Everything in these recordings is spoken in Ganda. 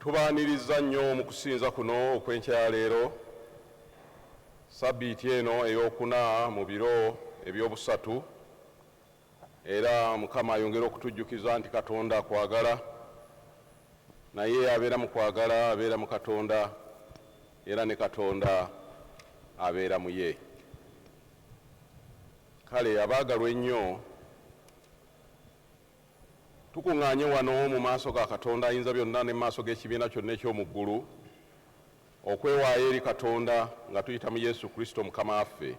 Tubaaniriza nnyo mu kusinza kuno okw'enkya ya leero, sabbiiti eno ey'okuna mu biro eby'obusatu. Era Mukama ayongere okutujjukiza nti Katonda kwagala, naye abeera mu kwagala abeera mu Katonda, era ne Katonda abeera mu ye. Kale abaagalwa ennyo, tukuŋŋaanye wano mu maaso ga Katonda ayinza byonna ne mu maaso g'ekibiina kyonna eky'omu ggulu okwewaayo eri Katonda nga tuyita mu Yesu Kristo Mukama waffe.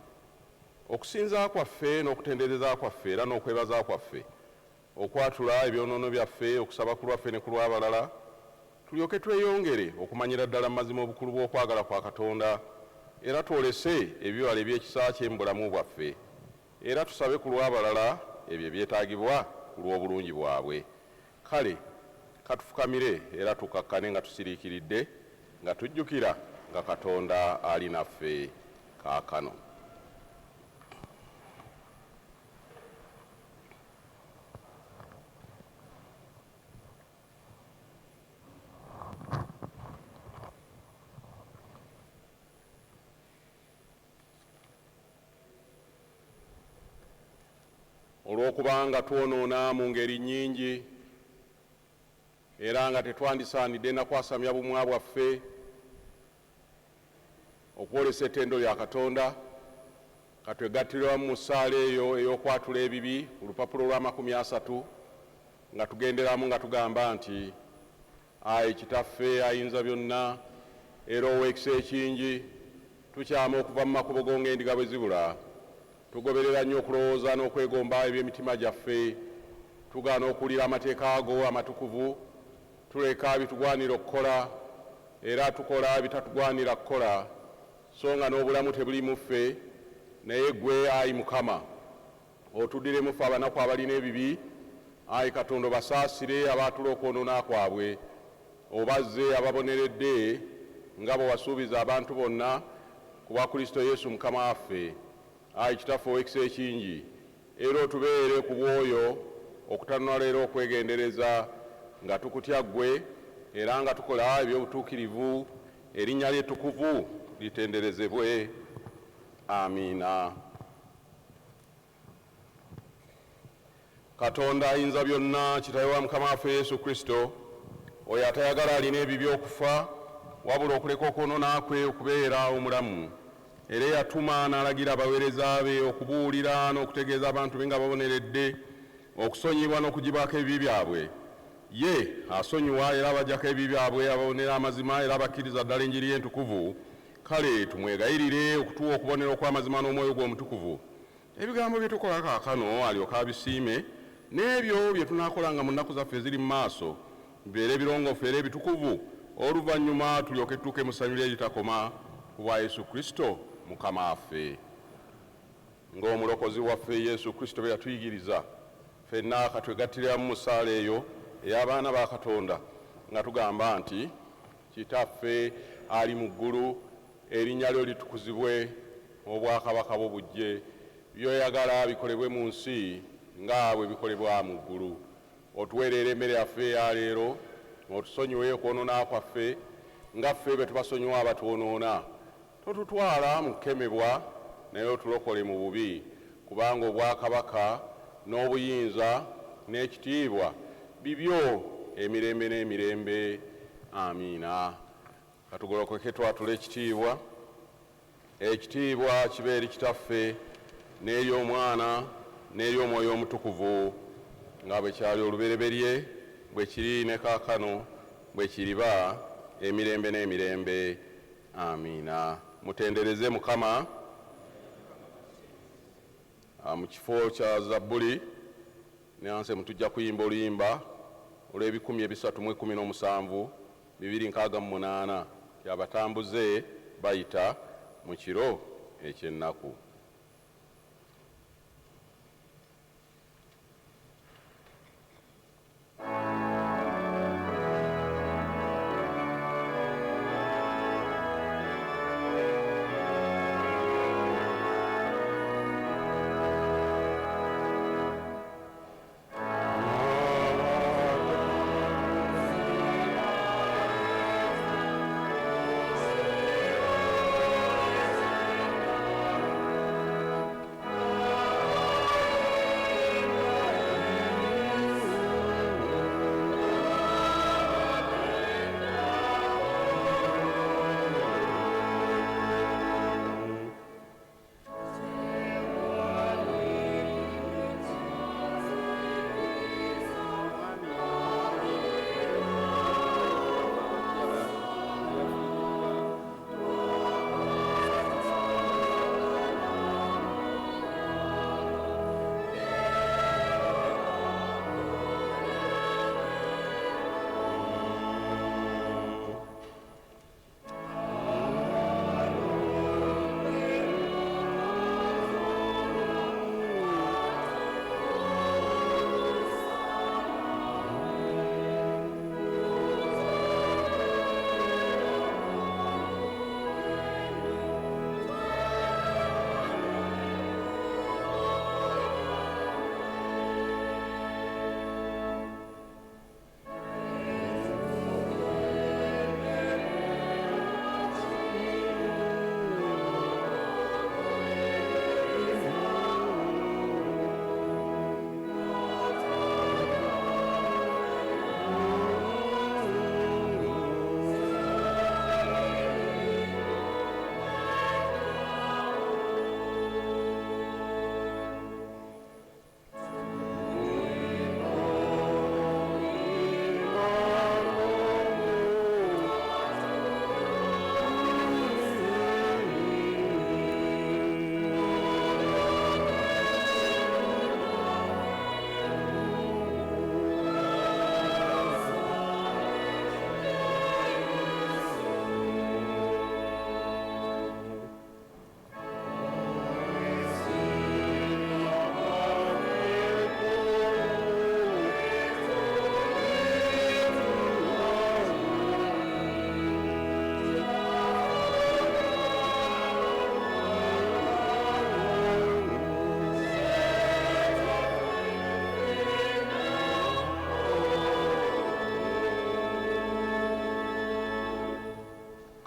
Okusinza kwaffe n'okutendereza kwaffe era n'okwebaza kwaffe, okwatula ebyonoono byaffe, okusaba ku lwaffe ne ku lw'abalala, tulyoke tweyongere okumanyira ddala mu mazima obukulu bw'okwagala kwa Katonda, era twolese ebibala eby'ekisa kye mu bulamu bwaffe, era tusabe ku lw'abalala ebyo ebyetaagibwa ku lw'obulungi bwabwe. Kale katufukamire era tukakkane nga tusiriikiridde, nga tujjukira nga Katonda ali naffe kaakano. Olw'okubanga twonoona mu ngeri nnyingi era nga tetwandisaanidde na kwasamya bumwa bwaffe okwolesa ettendo lya Katonda, katwegattire wamu mu ssaala eyo ey'okwatula ebibi ku lupapula olw'amakumi asatu nga tugenderamu nga tugamba nti: Ayi Kitaffe ayinza byonna era ow'ekisa ekingi, tukyama okuva mu makubo go ng'endiga bwe zibula. Tugoberera nnyo okulowooza n'okwegomba eby'emitima gyaffe. Tugaana okuwulira amateeka go amatukuvu. Tuleka bitugwanira okukola era tukola bitatugwanira kukola, so nga n'obulamu tebuli mu ffe. Naye ggwe, ayi Mukama, otuddiremu ffe abanaku abalina ebibi. Ayi Katonda, obasaasire abaatula okwonoona kwabwe, obazze ababoneredde nga bwe wasuubiza abantu bonna ku bwa Kristo Yesu Mukama waffe. Ayi Kitaffe ow'ekisa ekingi, era otubeere ku bw'oyo okutanula era okwegendereza nga tukutya ggwe era nga tukola eby'obutuukirivu, erinnya lye ettukuvu litenderezebwe. Amiina. Katonda ayinza byonna, Kitaawe wa Mukama waffe Yesu Kristo, oyo atayagala alina ebibi okufa, wabula okuleka okwonoona kwe okubeera omulamu, era eyatuma n'alagira abaweereza be okubuulira n'okutegeeza abantu be nga baboneredde okusonyiyibwa n'okuggyibwako ebibi byabwe. Ye asonyiwa era abaggyako ebibi byabwe ababonera amazima era abakkiriza ddala enjiri ye entukuvu. Kale tumwegayirire okutuwa okubonera okw'amazima n'omwoyo gwe omutukuvu. Ebigambo bye tukola kaakano alyoke abisiime, n'ebyo bye tunaakolanga mu nnaku zaffe eziri mu maaso bibeere birongoofu era ebitukuvu, oluvannyuma tulyoke tutuuke mu ssanyu lye eritakoma ku bwa Yesu Kristo Mukama waffe. Ng'Omulokozi waffe Yesu Kristo bwe yatuyigiriza, ffenna ka twegattire wamu mu ssaala eyo ey'abaana ba Katonda nga tugamba nti: Kitaffe ali mu ggulu, erinnya lyo litukuzibwe, obwakabaka bwo bujje, by'oyagala bikolebwe mu nsi nga bwe bikolebwa mu ggulu. Otuwe leero emmere yaffe eya leero, otusonyiwe okwonoona kwaffe nga ffe bwe tubasonyiwa abatwonoona. Totutwala mu kukemebwa, naye otulokole mu bubi, kubanga obwakabaka n'obuyinza n'ekitiibwa bibyo emirembe n'emirembe. Amiina. Katugolokoke twatule ekitiibwa. Ekitiibwa kibe eri Kitaffe n'eri Omwana n'eri Omwoyo Omutukuvu, nga bwe kyali olubereberye, bwe kiri ne kaakano, bwe kiriba emirembe n'emirembe. Amiina. Mutendereze Mukama. Mu kifo kya Zabbuli ne Ansemu tujja kuyimba oluyimba olw'ebikumi ebisatu mu ekkumi n'omusanvu, bibiri nkaaga mu munaana, nti abatambuze bayita mu kiro eky'ennaku.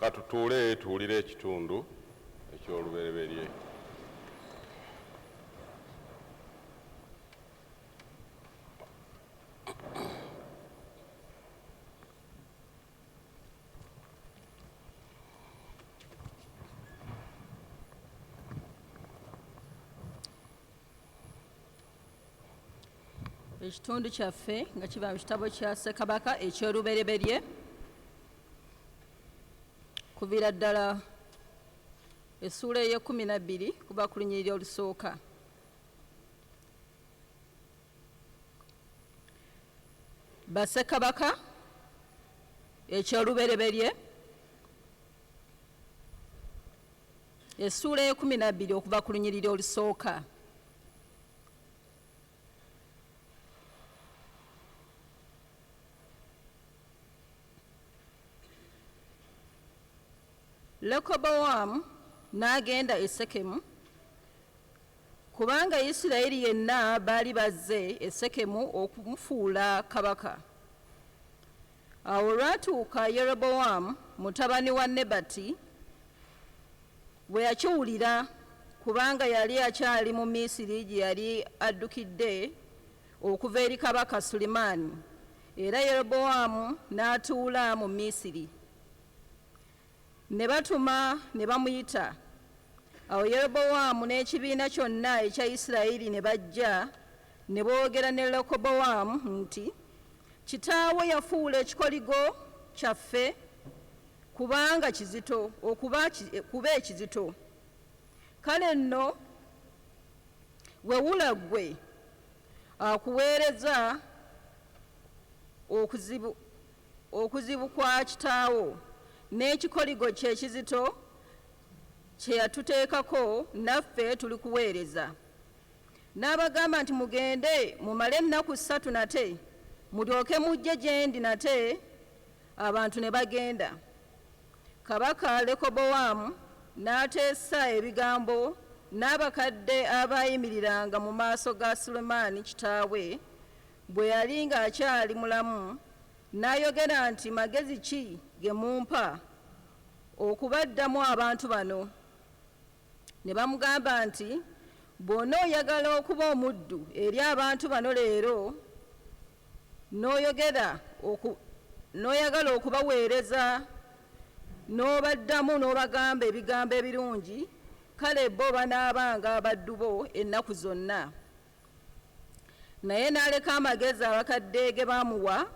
Katutuule tuwulire ekitundu eky'olubereberye. Ekitundu kyaffe nga kiva mu kitabo kya Ssekabaka eky'olubereberye, kuviira ddala essuula ey'ekumi na bbiri, kuva ku lunyiriri olusooka. Bassekabaka eky'olubereberye, essuula ey'ekumi na bbiri, okuva ku lunyiriri olusooka. Lekobowaamu n'agenda e Sekemu, kubanga Isirayiri yenna baali bazze e Sekemu okumufuula kabaka. Awo olwatuuka Yerobowaamu mutabani wa Nebati bwe yakiwulira, kubanga yali akyali mu Misiri gye yali addukidde okuva eri kabaka Sulemaani, era Yerobowaamu n'atuula mu Misiri. Ne batuma ne bamuyita. Awo Yerobowaamu n'ekibiina kyonna ekya Isirayiri ne bajja ne boogera ne Lekobowaamu nti, "Kitaawo yafuula ekikoligo kyaffe kubanga kizito, okuba kuba ekizito. Kale nno wewula ggwe akuweereza okuzibu kwa kitaawo n'ekikoligo kye ekizito kye yatuteekako, naffe tulikuweereza." N'abagamba nti, "Mugende mumale ennaku 3 nate, mulyoke mujje gye ndi nate." Abantu ne bagenda. Kabaka Lekobowaamu n'ateesa ebigambo n'abakadde abaayimiriranga mu maaso ga Sulemaani kitaawe bwe yali ng'akyali mulamu, n'ayogera nti, "Magezi ki ge mumpa okubaddamu abantu bano?" Ne bamugamba nti, "Bw'onooyagala okuba omuddu eri abantu bano leero, n'oyagala okubaweereza, n'obaddamu n'obagamba ebigambo ebirungi, kale bo banaabanga abaddu bo ennaku zonna." Naye n'aleka amagezi abakadde ge baamuwa,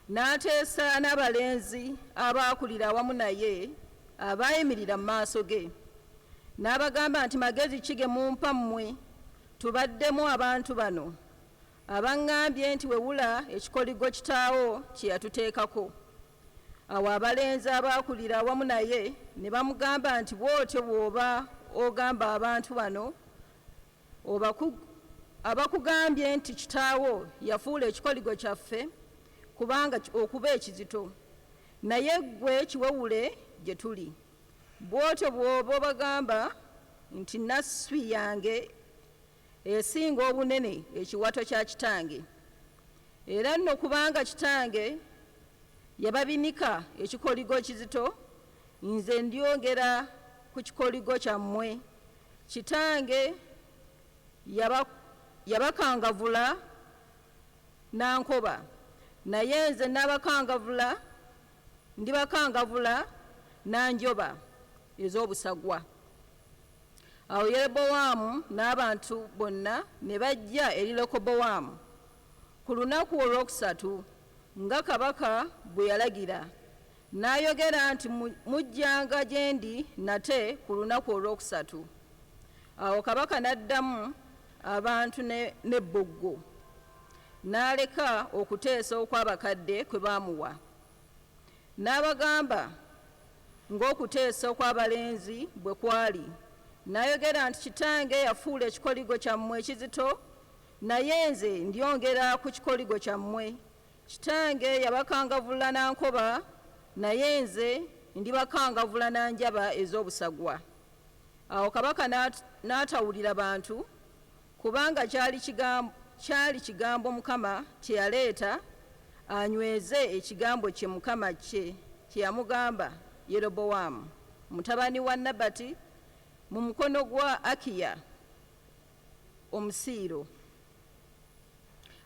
n'ateesa n'abalenzi abaakulira awamu naye abaayimirira mu maaso ge. N'abagamba nti, "Magezi ki ge mumpa mmwe tubaddemu abantu bano abaŋŋambye nti, 'Wewula ekikoligo kitaawo kye yatuteekako'?" Awo abalenzi abaakulira awamu naye ne bamugamba nti, "Bw'otyo bw'oba ogamba abantu bano abakugambye nti, 'Kitaawo yafuula ekikoligo kyaffe kubanga okuba ekizito, naye ggwe kiwewule gye tuli. Bw'otyo bw'oba obagamba nti, 'Nasswi yange esinga obunene ekiwato kya kitange. Era nno kubanga kitange yababinika ekikoligo kizito, nze ndyongera ku kikoligo kyammwe. Kitange yabakangavvula na nkoba, naye nze ndibakangavvula na njoba ez'obusagwa.'" Awo Yerobowaamu n'abantu bonna ne bajja eri Lekobowaamu ku lunaku olwokusatu, nga kabaka bwe yalagira. N'ayogera nti, "Mujjanga gye ndi nate ku lunaku olwokusatu." Awo kabaka n'addamu abantu n'ebboggo, n'aleka okuteesa okw'abakadde kwe baamuwa. N'abagamba ng'okuteesa okw'abalenzi bwe kwali. N'ayogera nti, "Kitange yafuula ekikoligo kyammwe ekizito, naye nze ndyongera ku kikoligo kyammwe. Kitange yabakangavvula na nkoba, naye nze ndibakangavvula na njaba ez'obusagwa." Awo kabaka n'atawulira bantu, kubanga kyali kigambo Mukama kye yaleeta anyweze ekigambo kye Mukama kye yamugamba Yerobowaamu mutabani wa Nabati mu mukono gwa Akiya Omusiiro.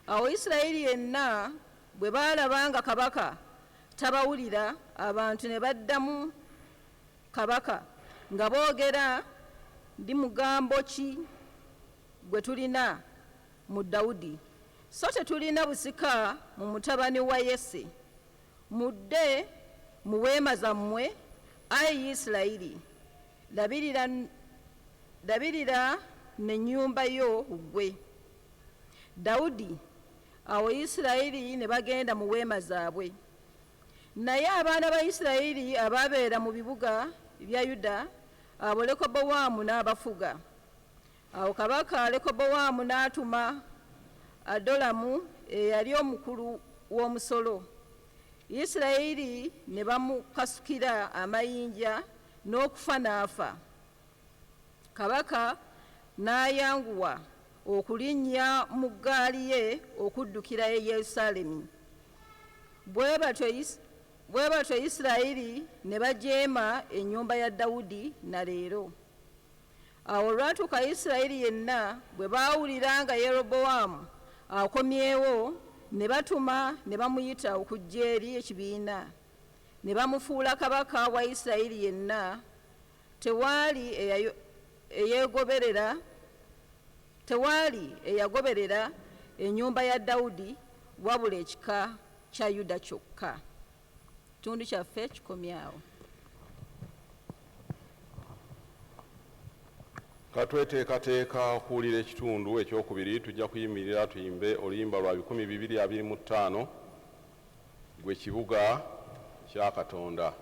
Awo Isirayiri yenna bwe baalaba nga kabaka tabawulira, abantu ne baddamu kabaka nga boogera, ndi mugambo ki gwe tulina mu Dawudi? So tetulina busika mu mutabani wa Yese. Mudde mu weema zammwe, ayi Isirayiri, labirira n'ennyumba yo ggwe. Dawudi. Awo Isirayiri ne bagenda mu weema zaabwe. Naye abaana ba Isirayiri ababeera mu bibuga bya Yuda, abo Lekobowaamu n'abafuga. Awo kabaka Lekobowaamu n'atuma Adolamu eyali omukulu w'omusolo. Isirayiri ne bamukasukira amayinja n'okufa n'afa. Kabaka n'ayanguwa okulinnya mu ggaali ye okuddukira e Yerusaalemi. Bwe batyo Isirayiri ne bajeema ennyumba ya Dawudi na leero. Awo olwatuuka Isirayiri yenna bwe baawulira nga Yerobowaamu akomyewo, ne batuma ne bamuyita okujja eri ekibiina, ne bamufuula kabaka wa Isirayiri yenna. Tewaali eyagoberera ennyumba ya Dawudi wabula ekika kya Yuda kyokka. Kitundu kyaffe kikomyawo. Katweteekateeka okuwulira ekitundu ekyokubiri, tujja kuyimirira tuyimbe oluyimba lwa 2025, gwe kibuga kya Katonda.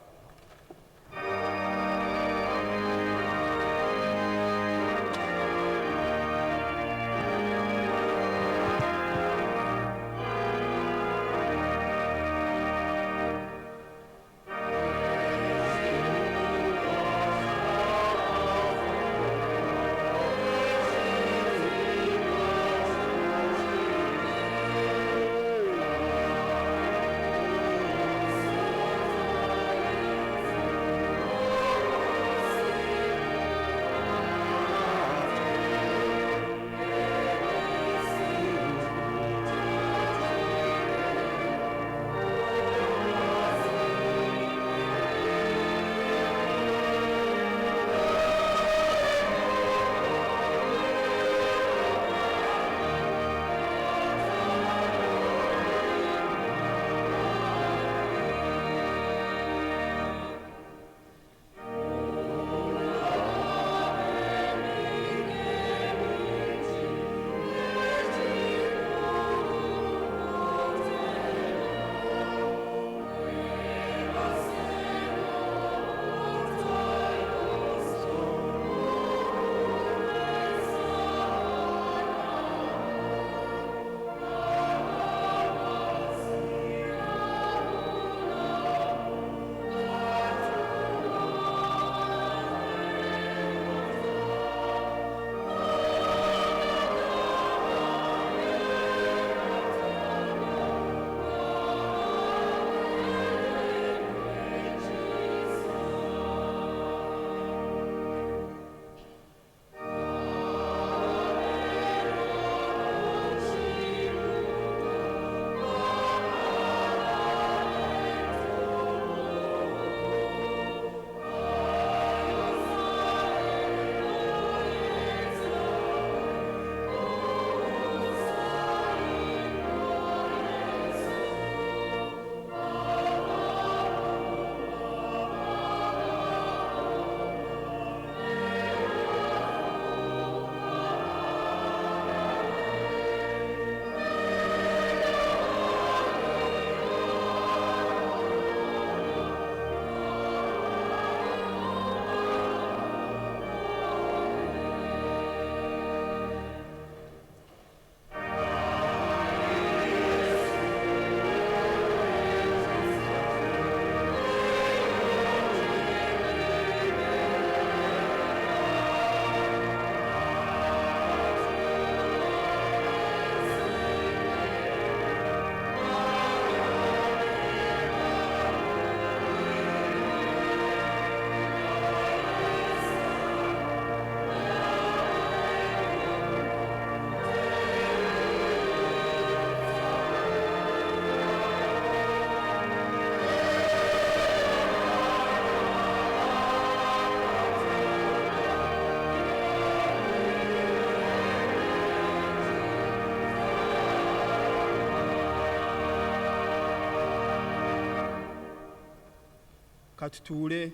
Katutuule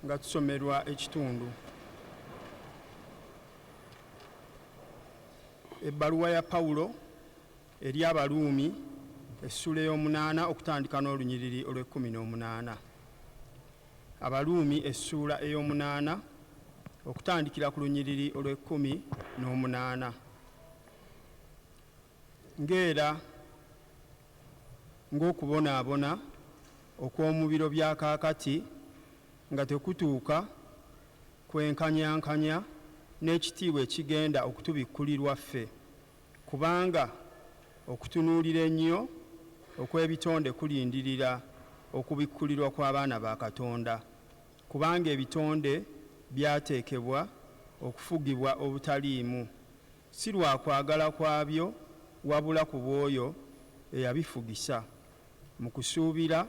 nga tusomerwa ekitundu. Ebbaluwa ya Pawulo eri Abaruumi essuula ey'omunaana okutandika n'olunyiriri olw'ekkumi n'omunaana. Abaruumi essuula ey'omunaana okutandikira ku lunyiriri olw'ekkumi n'omunaana. Ng'era ng'okubonaabona okw'omu biro bya kaakati nga tekutuuka kwenkanyankanya n'ekitiibwa ekigenda okutubikkulirwa ffe, kubanga okutunuulira ennyo okw'ebitonde kulindirira okubikkulirwa kw'abaana ba Katonda. Kubanga ebitonde byateekebwa okufugibwa obutaliimu, si lwa kwagala kwabyo wabula ku bw'oyo eyabifugisa, mu kusuubira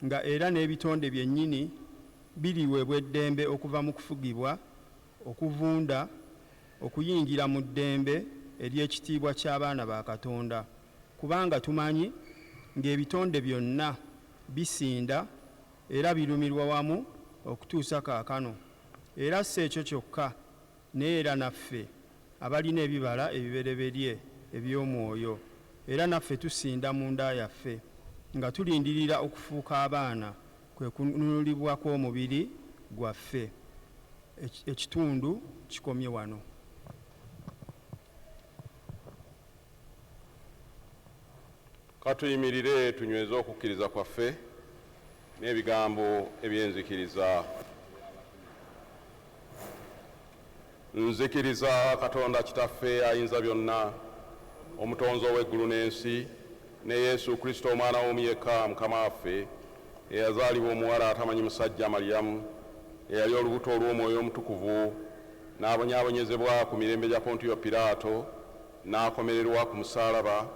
nga era n'ebitonde byennyini biriweebwa eddembe okuva mu kufugibwa okuvunda okuyingira mu ddembe ery'ekitiibwa ky'abaana ba Katonda. Kubanga tumanyi ng'ebitonde byonna bisinda era birumirwa wamu okutuusa kaakano. Era si ekyo kyokka, naye era naffe abalina ebibala ebibereberye eby'Omwoyo, era naffe tusinda munda yaffe, nga tulindirira okufuuka abaana, kwe kununulibwa kw'omubiri gwaffe. Ekitundu kikomye wano. Katuyimirire tunyweze okukkiriza kwaffe n'ebigambo eby'enzikiriza. Nzikiriza Katonda Kitaffe ayinza byonna, Omutonzi ow'eggulu n'ensi, ne Yesu Kristo Omwana w'omu yekka Mukama waffe, eyazaalibwa omuwala atamanyi musajja Mariyamu, eyali olubuto olw'Omwoyo Omutukuvu, n'abonyaabonyezebwa ku mirembe gya Pontiyo Piraato, n'akomererwa ku musaalaba,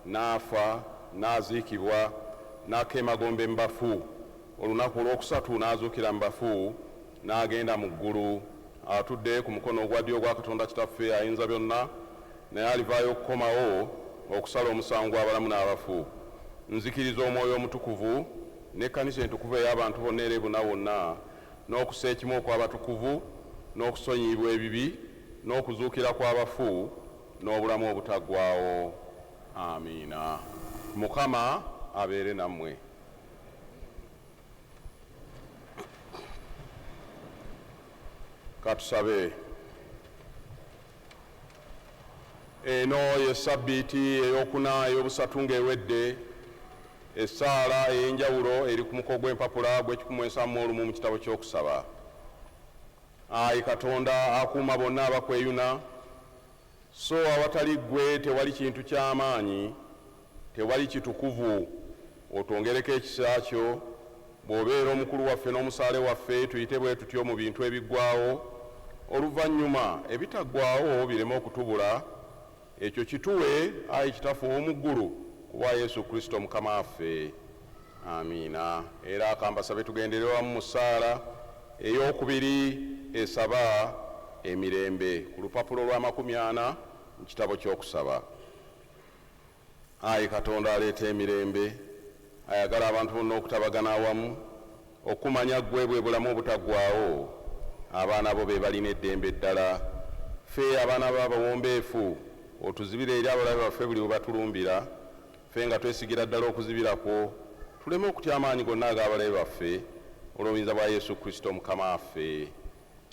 n'afa, n'aziikibwa, n'akka emagombe mu bafu, olunaku olwokusatu n'azuukira mu bafu, n'agenda mu ggulu, atudde ku mukono ogwa ddyo ogwa Katonda Kitaffe ayinza byonna, naye alivaayo okukomawo okusala omusango gw'abalamu n'abafu. Nzikiriza Omwoyo Omutukuvu, n'Ekkanisa Entukuvu ey'abantu bonna era ebuna wonna, n'okussa ekimu okw'abatukuvu, n'okusonyiyibwa ebibi, n'okuzuukira kw'abafu, n'obulamu obutaggwaawo. Amiina. Mukama abeere nammwe. Katusabe. Eno ye ssabbiiti ey'okuna ey'obusatu ng'ewedde, essaala ey'enjawulo eri ku muko gw'empapula gw'ekikumu ensanvu mu olumu mu kitabo ky'okusaba. Ayi Katonda akuuma bonna abakweyuna, so awatali ggwe tewali kintu ky'amaanyi, tewali kitukuvu, otwongereko ekisa kyo, bw'obeera omukulu waffe n'omusaale waffe, tuyite bwe tutyo mu bintu ebiggwaawo, oluvannyuma ebitaggwaawo bireme okutubula. Ekyo kituwe, ayi Kitaffe ow'omu ggulu, ku bwa Yesu Kristo Mukama waffe. Amiina. Era kambasabe tugendere wamu mu ssaala ey'okubiri esaba emirembe ku lupapula olw'amakumi ana mu kitabo ky'okusaba. Ayi Katonda aleeta emirembe, ayagala abantu bonna okutabagana awamu, okumanya ggwe bwe bulamu obutaggwaawo, abaana bo be balina eddembe ddala. Ffe abaana bo abawombeefu, otuzibire eri abalabe baffe buli we batulumbira, ffe nga twesigira ddala okuzibira kwo, tuleme okutya amaanyi gonna ag'abalabe baffe, olw'obuyinza bwa Yesu Kristo Mukama waffe.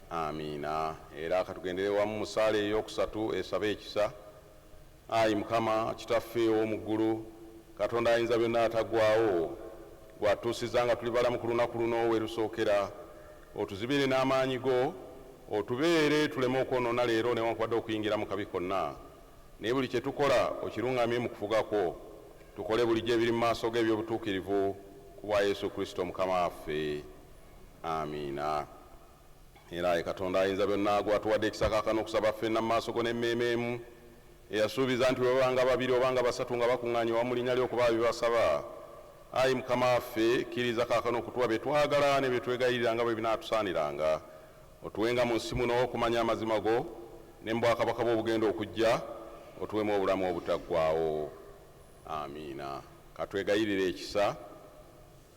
Amiina. Era katugendere wamu mu ssaala ey'okusatu esaba ekisa. Ayi Mukama Kitaffe ow'omu ggulu, Katonda ayinza byonna ataggwaawo, gw'atutuusizza nga tuli balamu ku lunaku luno we lusookera, otuzibire n'amaanyi go, otubeere tuleme okwonoona leero newankubadde okuyingira mu kabi konna. Naye buli kye tukola okiruŋŋamye mu kufuga kwo, tukole bulijjo ebiri mu maaso go eby'obutuukirivu, ku bwa Yesu Kristo Mukama waffe. Amiina. Era ayi Katonda ayinza byonna, gw'atuwadde ekisa kaakano okusaba ffenna mu maaso go n'emmeeme emu, eyasuubiza nti bwe babanga babiri oba nga basatu nga bakuŋŋaanye wamu mu linnya lye okuba bye basaba, ayi Mukama waffe, kkiriza kaakano okutuwa bye twagala ne bye twegayirira nga bwe binaatusaaniranga. Otuwenga mu nsi muno okumanya amazima go, ne mu bwakabaka bwo obugenda okujja, otuwemu obulamu obutaggwaawo. Amiina. Katwegayirire ekisa.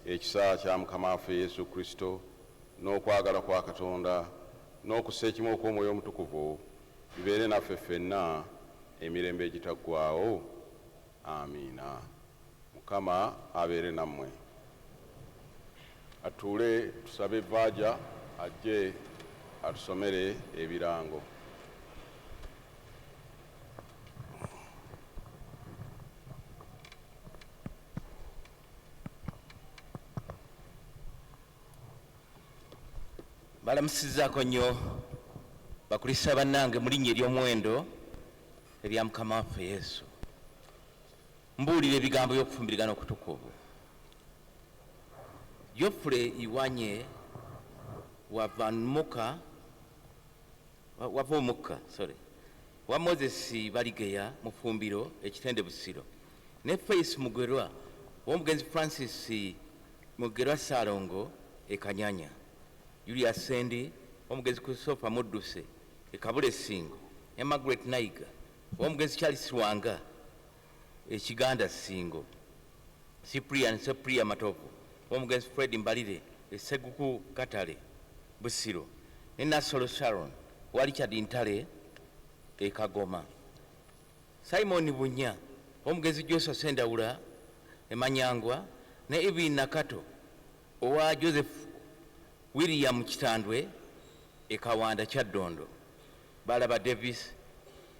Ekisa kya Mukama waffe Yesu Kristo n'okwagala kwa Katonda n'okussa ekimu okw'Omwoyo Omutukuvu bibeere naffe ffenna emirembe egitaggwaawo. Amiina. Mukama abeere nammwe. Atuule tusabe Vaaja ajje atusomere ebirango. Balamusizaako nnyo bakulisa bannange mu linnya ery'omuwendo erya Mukama waffe Yesu. Mbuulira ebigambo by'okufumbirigana okutukuvu. Geoffrey Iwanye wava omukka, sorry, wa Moses Baligeya Mufumbiro Ekitende Busiro ne Faith Mugerwa w'omugenzi Francis Mugerwa Ssaalongo e Kanyanya, Julius Sendi w'omugenzi Christopher Mudduse e Kabule Ssingo ne Margaret Naiga w'omugenzi Charles Lwanga e Kiganda Ssingo, Cyprian Sepria Matovu w'omugenzi Fred Mbalire e Seguku Katale Busiro ne Nassolo Sharon wa Richard Ntale e Kagoma, Simon Bunya w'omugenzi Joshua Sendawula e Manyangwa ne Evelyn Nakato owa Joseph William Kitandwe e Kawanda Kyaddondo, Balaba Davis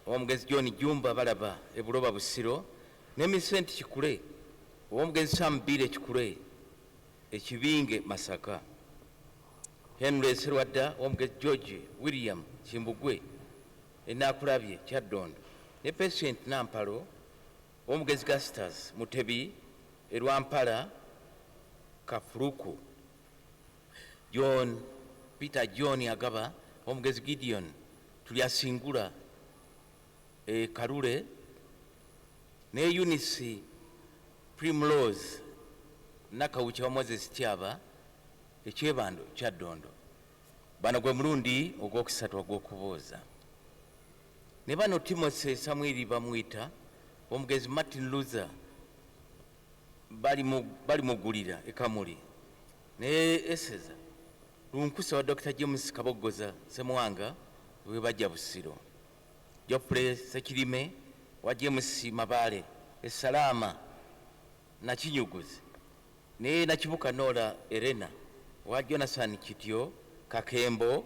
ow'omugenzi John Jumba Balaba e Buloba Busiro ne Millicent Kikule ow'omugenzi Sam Bire Kikule e Kibinge Masaka, Henry Serwadda ow'omugenzi George William Kimbugwe e Naakulabye Kyaddondo ne Patient Nampalo ow'omugenzi Gastas Mutebi e Lwampala Kafuluku, John Peter John Agaba ow'omugenzi Gideon Tulyasingula e Kalule ne Eunice Primrose Nakawuki wa Moses Tyaba ekyebando Kyaddondo. Bano gwe mulundi ogwokusatu ogw'okubuuza. Ne bano Timothy Samwiri Bamwita omugenzi Martin Luther balimugulira e Kamuli ne Eseza Lunkusa wa Dr. James Kaboggoza Ssemwanga we bajja Busiro, Geoffrey Sekirime wa James Mabale e Salaama Nakinyuguzi ne Nakibuka Nola Erena wa Jonathan Kityo Kakembo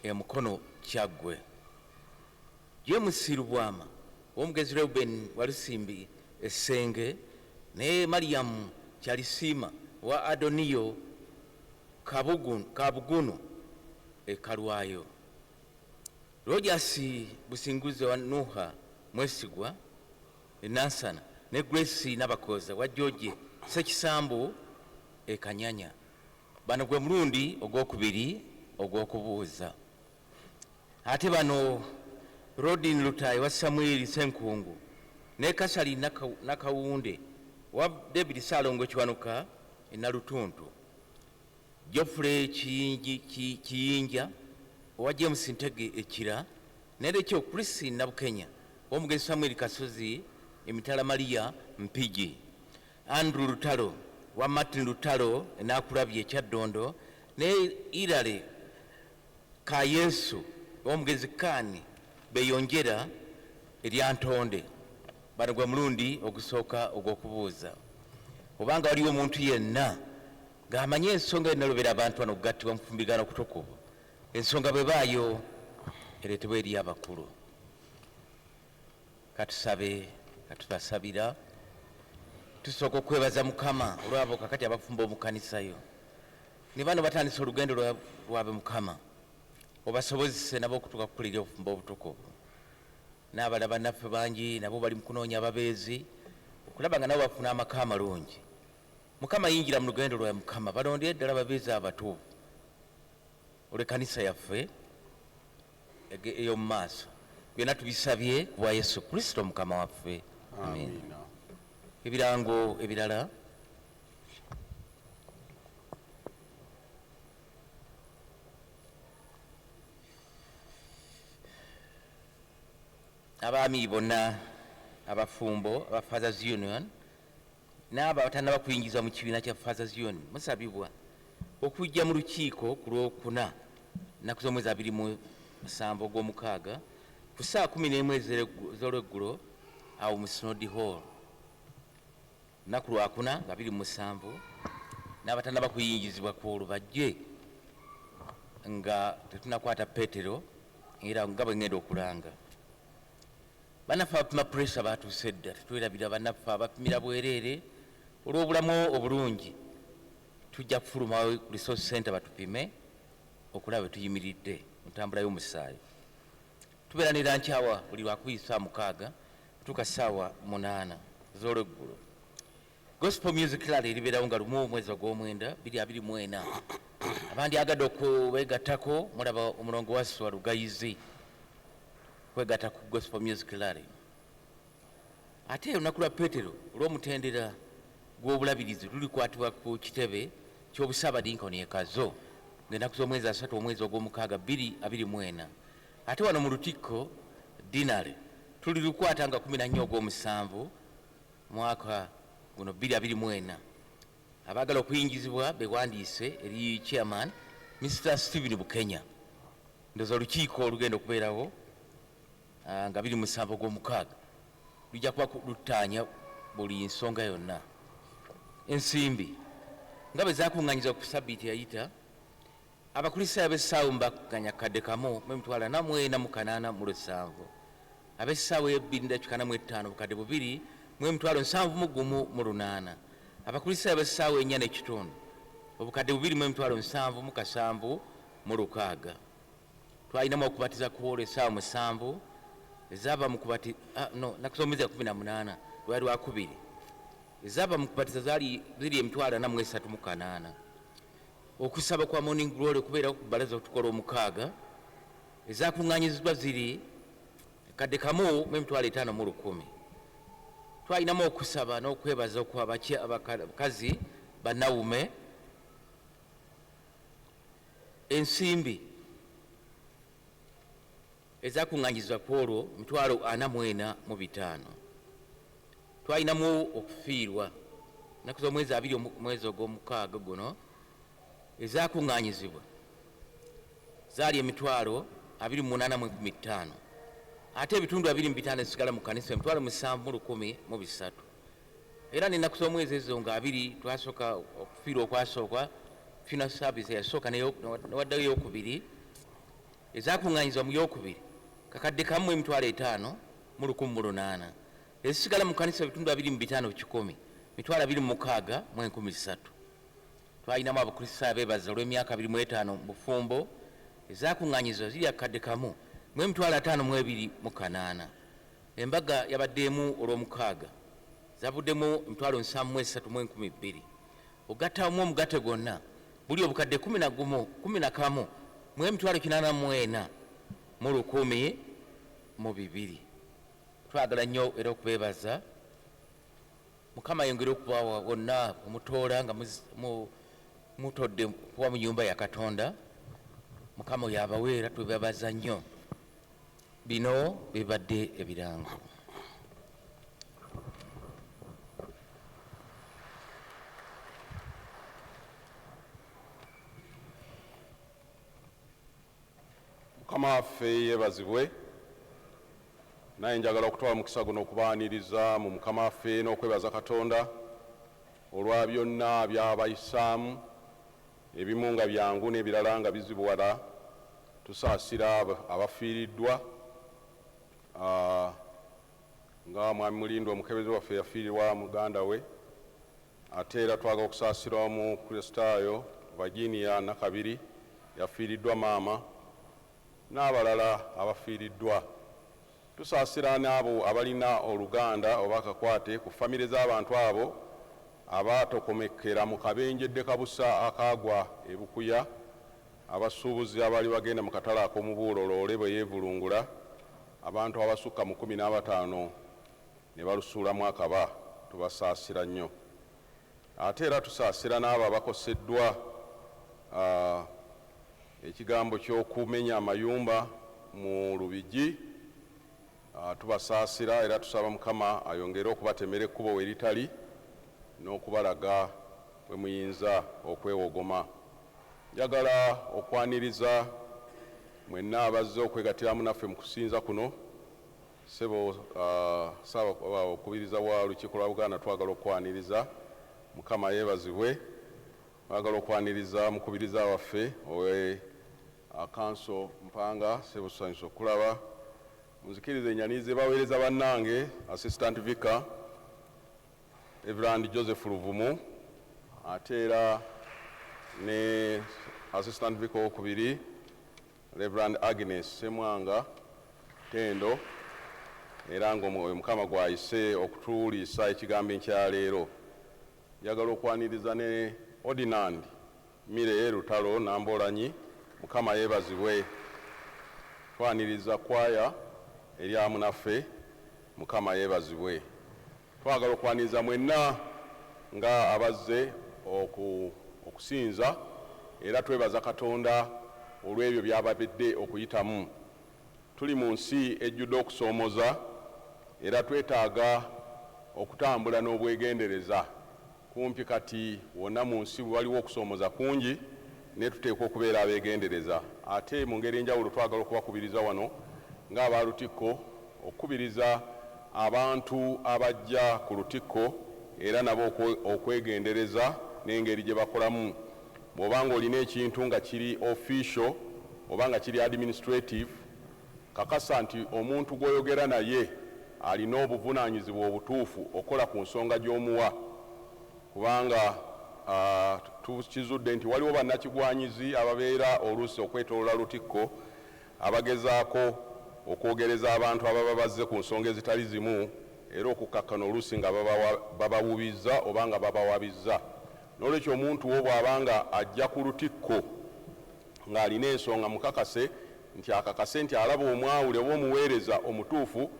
e Mukono Kyaggwe, James Lubwama w'omugenzi Reuben Walusimbi Essenge ne Mariam Kyalisiima wa Adoniyo Kabugunu e Kalwayo, Rogers Businguzi wa Nuha Mwesigwa e Nansana ne Grace Nabakoza wa George Ssekisambu e Kanyanya. Bano gwe mulundi ogwokubiri ogw'okubuuza. Ate bano Rodin Lutayi wa Samuel Ssenkungu ne Kasali Nakawunde wa David Ssalongo Kiwanuka e Nalutuntu, Geoffrey Kiyinja owa James Ntege Ekira ne Rachel Chris Nabukenya w'omugenzi Samuel Kasozi Emitala Maria Mpigi, Andrew Lutalo wa Martin Lutalo e Naakulabye Kyaddondo ne Irale Kayesu w'omugenzi Kaani Beyonjera erya Ntonde. Bano gwe mulundi ogusooka ogw'okubuuza. Obanga waliwo omuntu yenna ng'amanye ensonga enalobera abantu bano okugattibwa mu kufumbirigana okutukuvu, ensonga bwe baayo ereetebwa eri abakulu. Katusabe, katubasabira. Tusooka okwebaza Mukama olw'abo kakati abafumba omu kkanisa yo. Ne bano batandise olugendo lwabwe Mukama, obasobozese nabo okutuuka kukulira obufumbo obutukuvu. N'abalala bannaffe bangi nabo bali mu kunoonya ababeezi okulaba nga nabo bafuna amaka amalungi. Mukama yingira mu lugendo lwa Mukama, balondere ddala ababeezi abatuufu olw'ekkanisa yaffe ey'omu maaso. Byonna tubisabye ku bwa Yesu Kristo Mukama waffe. Amiina. Ebirango ebirala. Abaami bonna abafumbo aba Fathers Union N'abo abatannaba kuyingizibwa mu kibiina kya Fathers Union musabibwa okujja mu lukiiko ku Lwokuna, ennaku z'omwezi 27 ogw'omukaaga, ku ssaawa 11 ez'olweggulo awo mu Synod Hall. Lunaku Lwakuna nga 27, n'abatannaba kuyingizibwa ku olwo bajje nga tetunakwata Petero, era nga bwe ŋŋenda okulanga. Bannaffe abapima pressure batuuse dda, tetwerabira bannaffe abapimira bwereere olw'obulamu obulungi. Tujja kufuluma ku resource center batupime okulaba bwe tuyimiridde mu ntambula y'omusaayi. Tubeera ne lunch hour buli Lwakubiri ssaawa 6 kutuuka ssaawa 8 z'olweggulo. Gospel Music Rally eribeerawo nga 1 omwezi ogw'omwenda 2024. Abandyagadde okubeegattako mulaba omulongo Wasswa Lugayizi kwegatta ku Gospel Music Rally. Ate olunaku lwa Petero olw'omutendera gw'obulabirizi lulikwatibwa ku kitebe ky'Obusaabadinkoni e Kazo ng'ennaku z'omwezi 3 omwezi ogw'omukaaga 2024. Ate wano mu Lutikko Dinale tulilukwata nga 14 ogw'omusanvu mwaka guno 2024. Abaagala okuyingizibwa bewandiise eri chairman Mr. Stephen Bukenya. Ndowooza olukiiko olugenda okubeerawo nga 27 ogw'omukaaga lujja kuba lutaanya buli nsonga yonna. Ensimbi nga bwe zakuŋŋaanyizibwa ku sabbiiti eyayita, Abakristaayo ab'essaawa mubakuganya 1,487. Ab'essaawa ebbiri n'eddakiika 45 2,071,800. Abakristaayo ab'essaawa ennya n'ekitundu 2,077,600. Twalinamu okubatiza ku olwo essaawa 7 ezaava mu kubati, no, nnaku z'omwezi ya 18, lwali Lwakubiri. Ezaava mu kubatiza zaali ziri 43,800. Okusaba kwa Morning Glory kubeerawo ku bbalaza okutukola omukaaga. Ezakuŋŋaanyiziddwa ziri 1,051,000. Twalinamu okusaba n'okwebaza okw'abakazi bannawume. Ensimbi ezakuŋŋaanyizibwa ku olwo 44,500. Twalinamu okufiirwa ennaku z'omwezi 20 omwezi ogw'omukaaga guno, ezakuŋŋaanyizibwa zaali 28,015, ate ebitundu 25 ebisigala mu kkanisa 7,103. Era n'ennaku z'omwezi ezo nga 20 twasooka okufiirwa okwasooka, funeral service eyasooka newaddayo eyokubiri. Ezakuŋŋaanyizibwa mu yokubiri 1,051,800, ezisigala mu kkanisa ebitundu 25 kikumi 26,300. Twalinamu Abakristaayo abeebaza olw'emyaka 25 mu bufumbo. Ezakuŋŋaanyizibwa ziri 1,052,800. Embaga yabaddeemu olw'omukaaga, zavuddemu 73,200. Ogattamu omugatte gwonna buli 11,842,002. Twagala nnyo era okubeebaza. Mukama ayongere okubawa wonna omutoola nga mutodde kuba mu nyumba ya Katonda. Mukama oyo abaweera, twebabaza nnyo. Bino bibadde ebirango. Mukama waffe yeebazibwe. Naye njagala okutwala mukisa guno okubaaniriza mu Mukama waffe n'okwebaza Katonda olwa byonna by'abayisaamu, ebimu nga byangu n'ebirala nga bizibuwala. Tusaasira abafiiriddwa, nga Mwami Mulindwa omukebezi waffe yafiirwa muganda we. Ate era twagala okusaasira Omukristaayo Virginia Nakabiri yafiiriddwa maama, n'abalala abafiiriddwa. Tusaasira n'abo abalina oluganda oba akakwate ku famire z'abantu abo abaatokomekera mu kabenje ddekabusa akaagwa e Bukuya, abasuubuzi abaali bagenda mu katale ak'omubuulo loole bwe yeevulungula abantu abasukka mu 15 ne balusuulamu akaba. Tubasaasira nnyo. Ate era tusaasira n'abo abakoseddwa ekigambo ky'okumenya amayumba mu Lubigi. Tubasaasira era tusaba Mukama ayongere okubatemera ekkubo we litali. n'okubalaga bwe muyinza okwewogoma. Njagala okwaniriza mwenna abazze okwegattiramu naffe mu kusinza kuno. Ssebo Ssaabakubiriza wa Lukiiko lwa Buganda, twagala okwaniriza, Mukama yeebazibwe. Twagala okwaniriza mukubiriza waffe owe Kanso Mpanga, ssebo tusanyuse okulaba. Munzikirize nyanirize baweereza bannange, Assistant Vicar Reverend Joseph Luvumu, ate era ne Assistant Vicar owokubiri Reverend Agnes Semwanga Tendo, era ng'oyo Mukama gw'ayise okutuliisa ekigambo enkyaleero. Njagala okwaniriza ne Ordinand Mire Lutalo Nambolanyi, Mukama yeebazibwe. Twaniriza kwaya eri amu naffe, Mukama yeebazibwe. Twagala okwaniriza mwenna nga abazze okusinza, era twebaza Katonda olw'ebyo by'ababedde okuyitamu. Tuli mu nsi ejjudde okusoomoza, era twetaaga okutambula n'obwegendereza. Kumpi kati wonna mu nsi waliwo okusoomoza kungi, naye tuteekwa okubeera abeegendereza. Ate mu ngeri enjawulo twagala okubakubiriza wano ng'aba Lutikko okukubiriza abantu abajja ku Lutikko era nabo okwegendereza n'engeri gye bakolamu. Bw'oba ng'olina ekintu nga kiri official oba nga kiri administrative, kakasa nti omuntu gw'oyogera naye alina obuvunaanyizibwa obutuufu okukola ku nsonga gy'omuwa, kubanga tukizudde nti waliwo bannakigwanyizi ababeera oluusi okwetooloola Lutikko abagezaako okwogereza abantu ababa bazze ku nsonga ezitali zimu, era okukakkana oluusi nga babawubizza oba nga babawabizza. N'olwekyo omuntu wo bw'abanga ajja ku Lutikko ng'alina ensonga, mukakase nti akakase nti alaba omwawule oba omuweereza omutuufu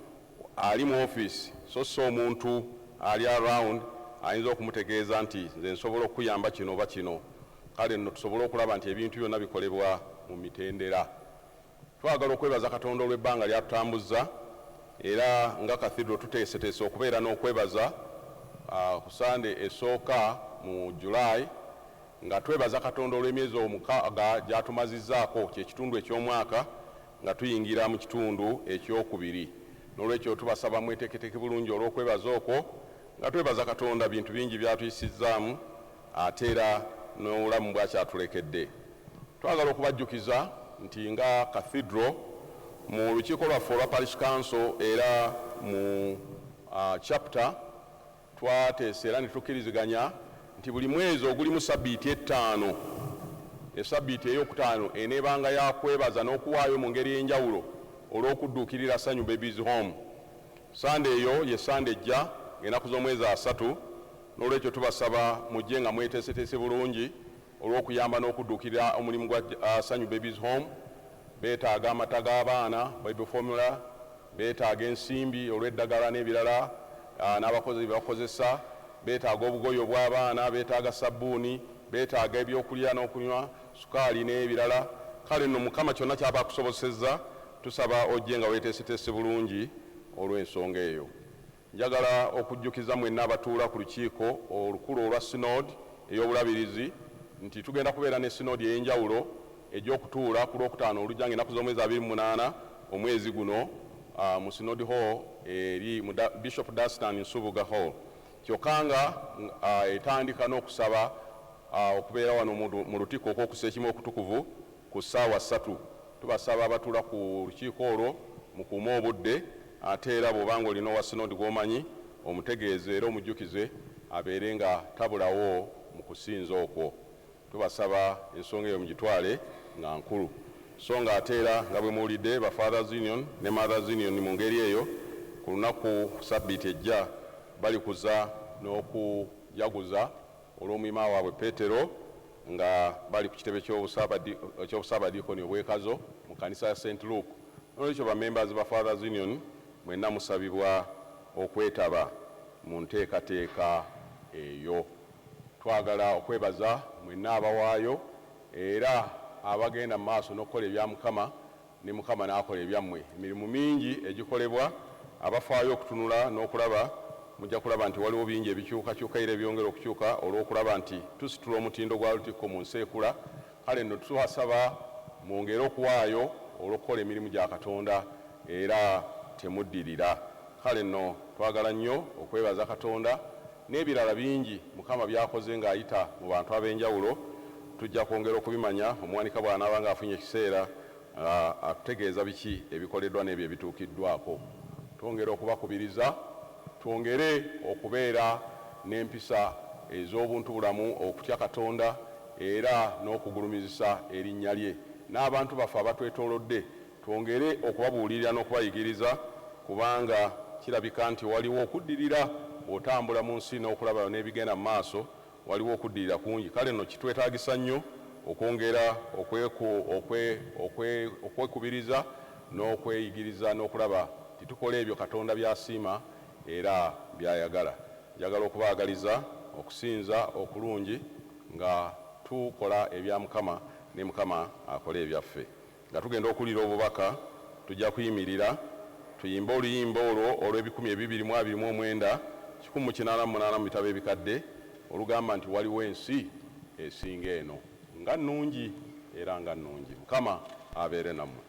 ali mu ofiisi, so si omuntu ali around ayinza okumutegeeza nti nze nsobola okukuyamba kino oba kino. Kale nno tusobole okulaba nti ebintu byonna bikolebwa mu mitendera. Twagala okwebaza Katonda olw'ebbanga lyatutambuzza, era nga Cathedral tuteeseteese okubeera n'okwebaza ku Sande esooka mu July, nga twebaza Katonda olw'emyezi 6 gy'atumazizzaako, kyekitundu eky'omwaka, nga tuyingira mu kitundu ekyokubiri. N'olwekyo tubasaba mweteeketeeke bulungi olw'okwebaza okwo, nga twebaza Katonda bintu bingi byatuyisizzaamu, ate era n'obulamu bwakyatulekedde. Twagala okubajjukiza nti nga Cathedral mu lukiiko lwaffe olwa Parish Council era mu chapter twateesa era ne tukkiriziganya nti buli mwezi ogulimu sabbiiti 5, esabbiiti eyokutaano eneebanga yakwebaza n'okuwaayo mu ngeri ey'enjawulo olw'okudduukirira Sanyu Babies Home. Sande eyo ye Sande ejja ng'ennaku z'omwezi 3. N'olwekyo tubasaba mujje nga mweteeseteese bulungi olw'okuyamba n'okudduukirira omulimu gwa Sanyu Babies Home. Beetaaga amata g'abaana, baby formula, beetaaga ensimbi olw'eddagala n'ebirala, n'abakozi bye bakozesa, beetaaga obugoye obw'abaana, beetaaga sabbuuni, beetaaga ebyokulya n'okunywa, sukaali n'ebirala. Kale nno Mukama kyonna ky'aba akusobosezza, tusaba ojje nga weeteeseteese bulungi olw'ensonga eyo. Njagala okujjukiza mwenna abatuula ku lukiiko olukulu olwa Synod ey'obulabirizi nti tugenda kubeera ne Synod ey'enjawulo egy'okutuula ku Lwokutaano olujja ng'ennaku z'omwezi 28 omwezi guno, mu Synod Hall eri mu Bishop Dunstan Nsubuga Hall. Kyokka nga etandika n'okusaba okubeera wano mu Lutikko okw'okussa ekimu okutukuvu ku ssaawa 3. Tubasaba abatuula ku lukiiko olwo mukuume obudde, ate era bw'obanga olina owa Synod gw'omanyi omutegeeze era omujjukize abeere nga tabulawo mu kusinza okwo. Tubasaba ensonga eyo mugitwale nga nkulu. So nga ate era nga bwe muwulidde, ba Fathers Union ne Mothers Union mu ngeri eyo ku lunaku sabbiiti ejja balikuza n'okujaguza olw'omuyima waabwe Petero, nga bali ku kitebe ky'obusaabadiikoni obw'Ekazo mu kanisa ya St Luke. N'olwekyo ba members ba Fathers Union mwenna musabibwa okwetaba mu nteekateeka eyo. Twagala okwebaza mwenna abawaayo era abagenda mu maaso n'okukola ebya Mukama, ne Mukama n'akola ebyammwe. Emirimu mingi egikolebwa abafaayo okutunula n'okulaba Mujja kulaba nti waliwo bingi ebikyukakyuka era ebyongera okukyuka olw'okulaba nti tusitula omutindo gwa Lutikko mu nsi ekula. Kale nno tubasaba mwongere okuwaayo olw'okukola emirimu gya Katonda era temuddirira. Kale nno twagala nnyo okwebaza Katonda n'ebirala bingi Mukama by'akoze ng'ayita mu bantu ab'enjawulo. Tujja kwongera okubimanya omuwanika bw'anaaba ng'afunye ekiseera atutegeeza biki ebikoleddwa n'ebyo ebituukiddwako. Twongera okubakubiriza twongere okubeera n'empisa ez'obuntubulamu, okutya Katonda era n'okugulumizisa erinnya lye. N'abantu baffe abatwetoolodde twongere okubabuulirira n'okubayigiriza, kubanga kirabika nti waliwo okuddirira bw'otambula mu nsi n'okulaba n'ebigenda mu maaso, waliwo okuddirira kungi. Kale nno kitwetaagisa nnyo okwongera okwekubiriza n'okweyigiriza n'okulaba titukola ebyo Katonda by'asiima era by'ayagala. Njagala okubaagaliza okusinza okulungi nga tukola ebya Mukama ne Mukama akola ebyaffe. Nga tugenda okuwulira obubaka, tujja kuyimirira tuyimbe oluyimba olwo olw'ebikumi ebibiri mu abiri mu omwenda, 188 mu bitabo ebikadde, olugamba nti waliwo ensi esinga eno nga nnungi era nga nnungi. Mukama abeere nammwe.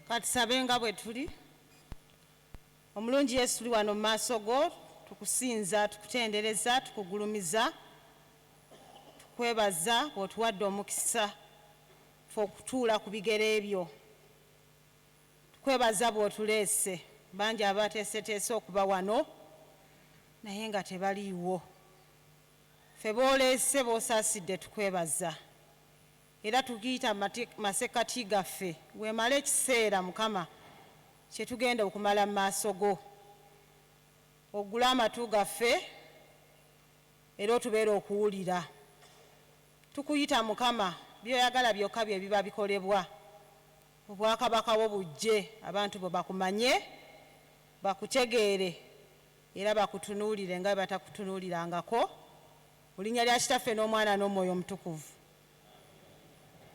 Katusabe nga bwe tuli. Omulungi Yesu, tuli wano mu maaso go, tukusinza, tukutendereza, tukugulumiza, tukwebaza bw'otuwadde omukisa ffe okutuula ku bigere byo. Tukwebaza bw'otuleese, bangi abateeseteese okuba wano naye nga tebaliiwo. Ffe b'oleese b'osaasidde tukwebaza. Era tukiyita masekkati gaffe, weemale ekiseera Mukama kye tugenda okumala mu maaso go. Oggule amatu gaffe era otubeere okuwulira. Tukuyita Mukama, by'oyagala byokka bye biba bikolebwa. Obwakabaka bwo bujje, abantu bo bakumanye, bakutegeere, Era bakutunuulire nga bwe batakutunuulirangako. Mu linnya lya Kitaffe n'Omwana n'Omwoyo Omutukuvu.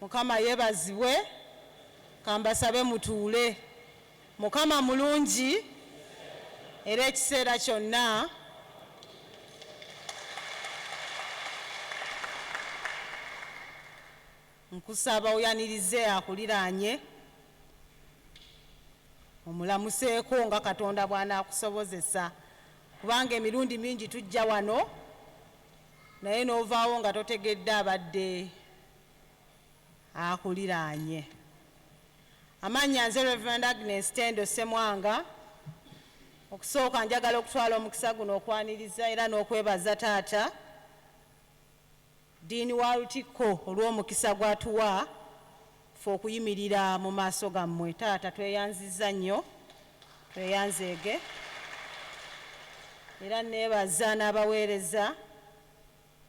Mukama yeebazibwe. Kambasabe mutuule. Mukama mulungi era ekiseera kyonna. Nkusaba oyanirize akuliraanye, omulamuseeko nga Katonda bw'anaakusobozesa, kubanga emirundi mingi tujja wano naye n'ovaawo nga totegedde abadde akuliraanye. Amannya nze Reverend Agnes Tendo Ssemwanga. Okusooka njagala okutwala omukisa guno okwaniriza era n'okwebaza taata Ddiini wa Lutikko olw'omukisa gw'atuwa ffe okuyimirira mu maaso gammwe. Taata tweyanzizza nnyo, tweyanzeege. Era neebaza n'abaweereza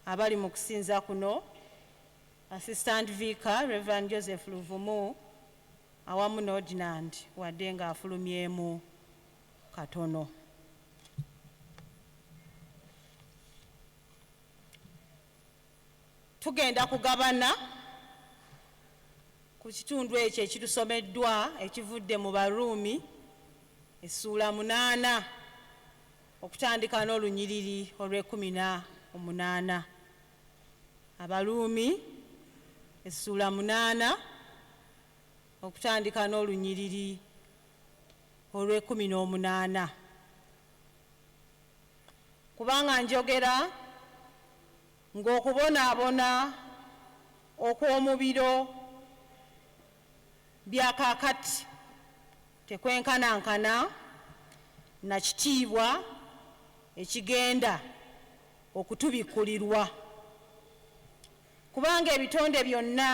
abali mu kusinza kuno, Assistant Vicar Reverend Joseph Luvumu awamu n'Ordinand wadde ng'afulumyemu katono. Tugenda kugabana ku kitundu ekyo ekitusomeddwa ekivudde mu Baruumi essuula 8 okutandika n'olunyiriri olw'ekkumi na omunaana. Abaruumi essuula 8 okutandika n'olunyiriri olw'ekkumi n'omunaana. Kubanga njogera ng'okubonaabona okw'omubiro bya kaakati tekwenkanankana na kitiibwa ekigenda okutubikkulirwa. Kubanga ebitonde byonna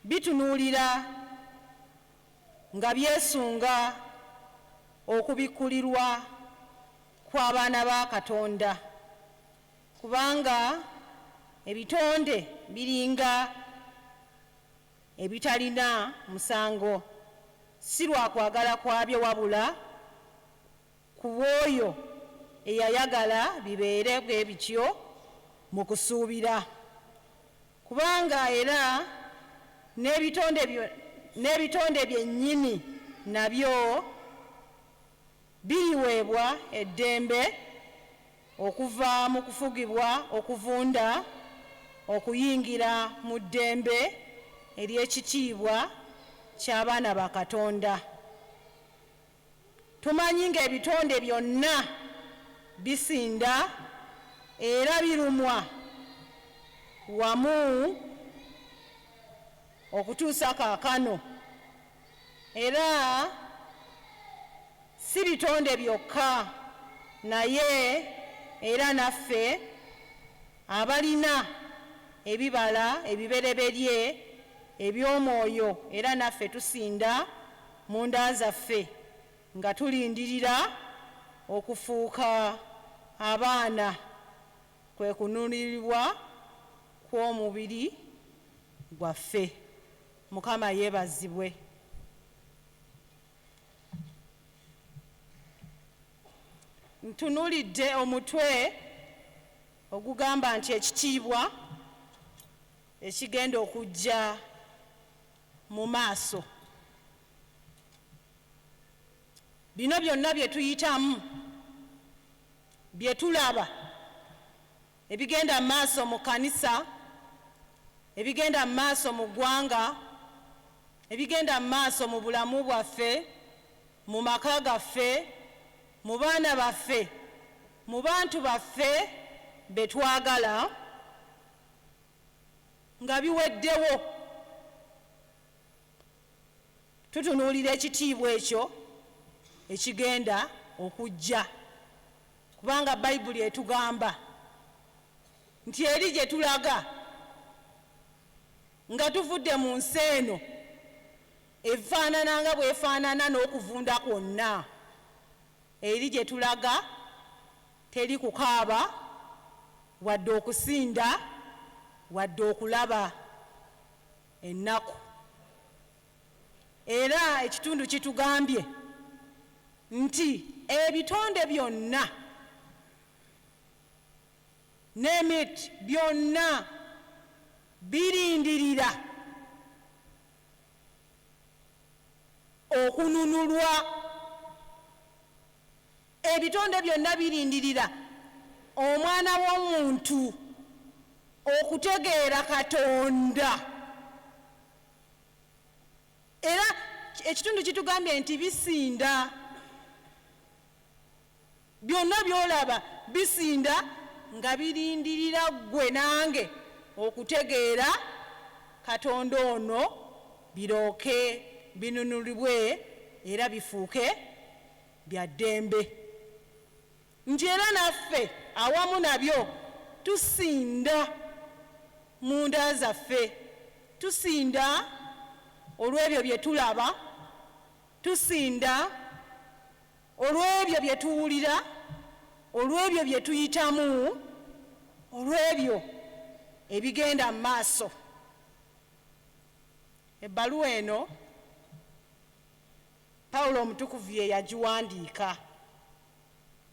bitunuulira nga byesunga okubikkulirwa kw'abaana ba Katonda. Kubanga ebitonde biringa ebitalina musango, si lwa kwagala kwabyo wabula ku bw'oyo eyayagala bibeere bwe bityo mu kusuubira. Kubanga era n'ebitonde byennyini nabyo biriweebwa eddembe okuva mu kufugibwa okuvunda okuyingira mu ddembe ery'ekitiibwa ky'abaana ba Katonda. Tumanyi ng'ebitonde byonna bisinda era birumwa wamu okutuusa kaakano. Era si bitonde byokka, naye era naffe abalina ebibala ebibereberye eby'omwoyo, era naffe tusinda mu nda zaffe nga tulindirira okufuuka abaana, kwe kununulibwa kw'omubiri gwaffe. Mukama yeebazibwe. Ntunuulidde omutwe ogugamba nti ekitiibwa ekigenda okujja mu maaso. Bino byonna bye tuyitamu, bye tulaba, ebigenda mu maaso mu kkanisa, ebigenda mu maaso mu ggwanga, ebigenda mu maaso mu bulamu bwaffe, mu maka gaffe, mu baana baffe, mu bantu baffe be twagala, nga biweddewo. Tutunuulira ekitiibwa ekyo ekigenda okujja, kubanga Bayibuli etugamba nti eri gye tulaga nga tuvudde mu nsi eno efaanana nga bw'efaanana n'okuvunda kwonna, eri gye tulaga teri kukaaba wadde okusinda wadde okulaba ennaku. Era ekitundu kitugambye Nti ebitonde byonna n'emiti byonna birindirira okununulwa. Ebitonde byonna birindirira omwana w'omuntu okutegeera Katonda. Era ekitundu kitugambye nti bisinda, byonna by'olaba bisinda nga birindirira ggwe nange okutegeera Katonda ono, birooke binunulibwe era bifuuke bya ddembe. Nti era naffe awamu nabyo tusinda munda zaffe, tusinda olw'ebyo bye tulaba, tusinda olw'ebyo bye tuwulira, olw'ebyo bye tuyitamu, olw'ebyo ebigenda mu maaso. Ebbaluwa eno Pawulo omutukuvu ye yagiwandiika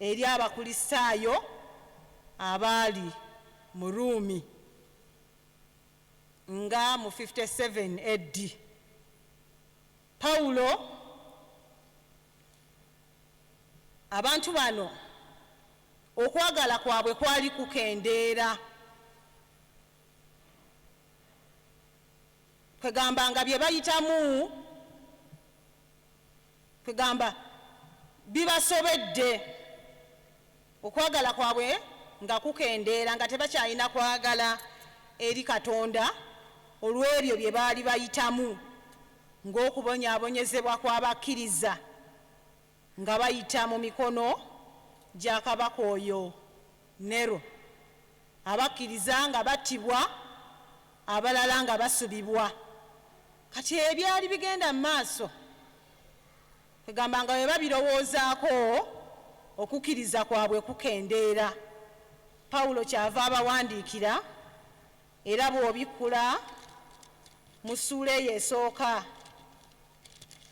eri Abakulisitaayo abaali mu Ruumi nga mu 57 AD. Pawulo abantu bano okwagala kwabwe kwali kukendeera, kwegamba nga bye bayitamu kwegamba bibasobedde, okwagala kwabwe nga kukendeera, nga tebakyalina kwagala eri Katonda olw'ebyo bye baali bayitamu ng'okubonyaabonyezebwa kw'abakkiriza nga bayita mu mikono gya kabaka oyo Nero, abakkiriza nga battibwa, abalala nga basubibwa. Kati ebyali bigenda mu maaso kwegamba nga bwe babirowoozaako okukkiriza kwabwe kukendeera. Pawulo kyava abawandiikira, era bw'obikkula mu ssuula eyo esooka,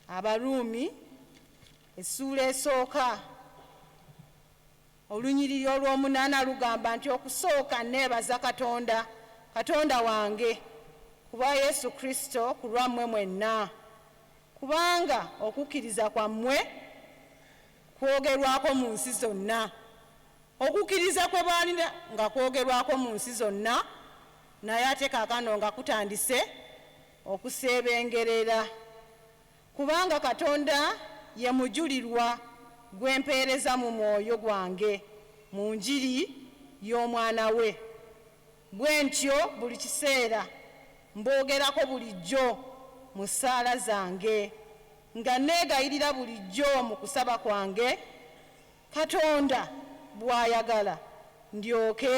Abaruumi essuula esooka olunyiriri olw'omunaana lugamba nti okusooka neebaza Katonda, Katonda wange ku bwa Yesu Kristo ku lwammwe mwenna, kubanga okukkiriza kwammwe kwogerwako mu nsi zonna. Okukkiriza kwe baalina nga kwogerwako mu nsi zonna, naye ate kaakano nga kutandise okuseebengerera. Kubanga Katonda ye mujulirwa gwe mpeereza mu mwoyo gwange mu njiri y'Omwana we. Bwe ntyo buli kiseera mboogerako bulijjo mu ssaala zange, nga neegayirira bulijjo mu kusaba kwange, Katonda bw'ayagala ndyoke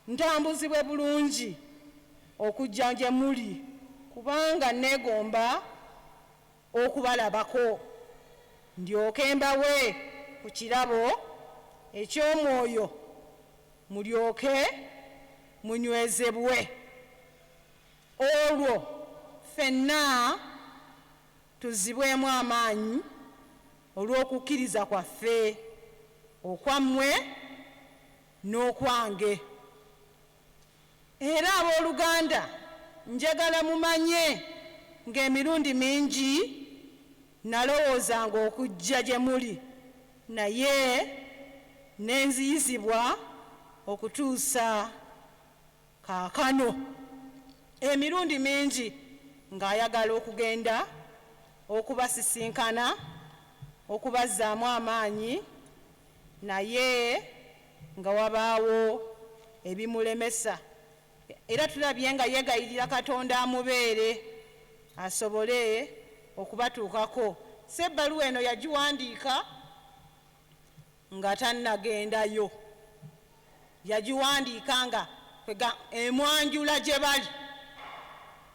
ntambuzibwe bulungi okujja gye muli, kubanga neegomba okubalabako, ndyoke mbawe ku kirabo eky'omwoyo mulyoke munywezebwe. Olwo ffenna tuzzibwemu amaanyi olw'okukkiriza kwaffe, okwammwe n'okwange. Era abooluganda njagala mumanye ng'emirundi mingi nalowoozanga okujja gye muli, naye ne nziyizibwa okutuusa kaakano. Emirundi mingi ng'ayagala okugenda okubasisinkana, okubazzaamu amaanyi, naye nga wabaawo ebimulemesa. Era tulabye nga yeegayirira Katonda amubeere asobole okubatuukako. So ebbaluwa eno yagiwandiika nga tannagendayo, yagiwandiika nga emwanjula gye bali,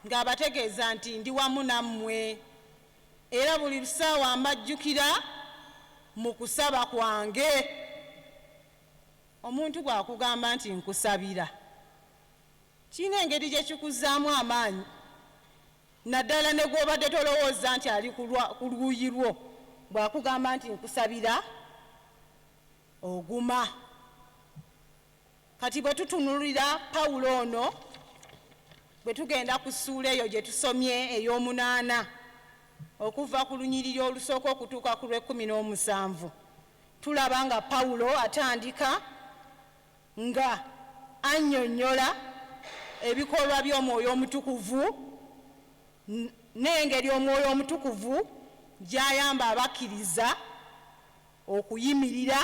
ng'abategeeza nti ndi wamu nammwe, era buli lusaawa mbajjukira mu kusaba kwange. Omuntu bw'akugamba nti nkusabira, kirina engeri gye kikuzzaamu amaanyi, naddala ne gw'obadde tolowooza nti ali ku luuyi lwo. bw'akugamba nti nkusabira oguma. Kati bwe tutunulira Pawulo ono, bwe tugenda ku ssuula eyo gye tusomye ey'omunaana, okuva ku lunyiriri olusooka okutuuka ku lw'ekumi n'omusanvu, tulaba nga Pawulo atandika nga annyonnyola ebikolwa by'Omwoyo Omutukuvu n'engeri Omwoyo Omutukuvu gy'ayamba abakkiriza okuyimirira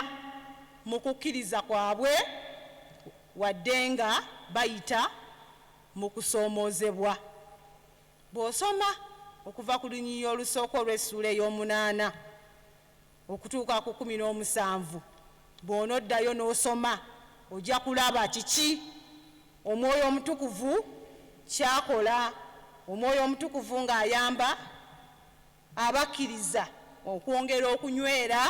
mu kukkiriza kwabwe wadde nga bayita mu kusoomoozebwa. Bw'osoma okuva ku lunyiriri olusooka olw'essuula ey'omunaana okutuuka ku 17, bw'onoddayo n'osoma, ojja kulaba kiki Omwoyo Omutukuvu kyakola, Omwoyo Omutukuvu ng'ayamba abakkiriza okwongera okunywera,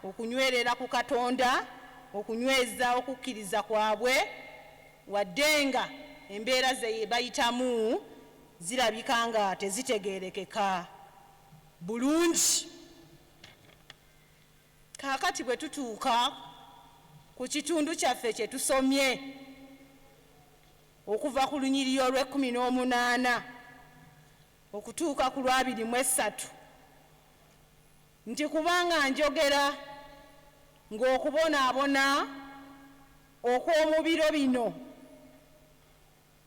okunywerera ku Katonda, okunyweza okukkiriza kwabwe wadde nga embeera ze bayitamu zirabika nga tezitegeerekeka bulungi. Kaakati bwe tutuuka ku kitundu kyaffe kye tusomye okuva ku lunyiriri olw'ekumi n'omunaana okutuuka ku lwabiri mu esatu, nti kubanga njogera ng'okubonaabona okw'omu biro bino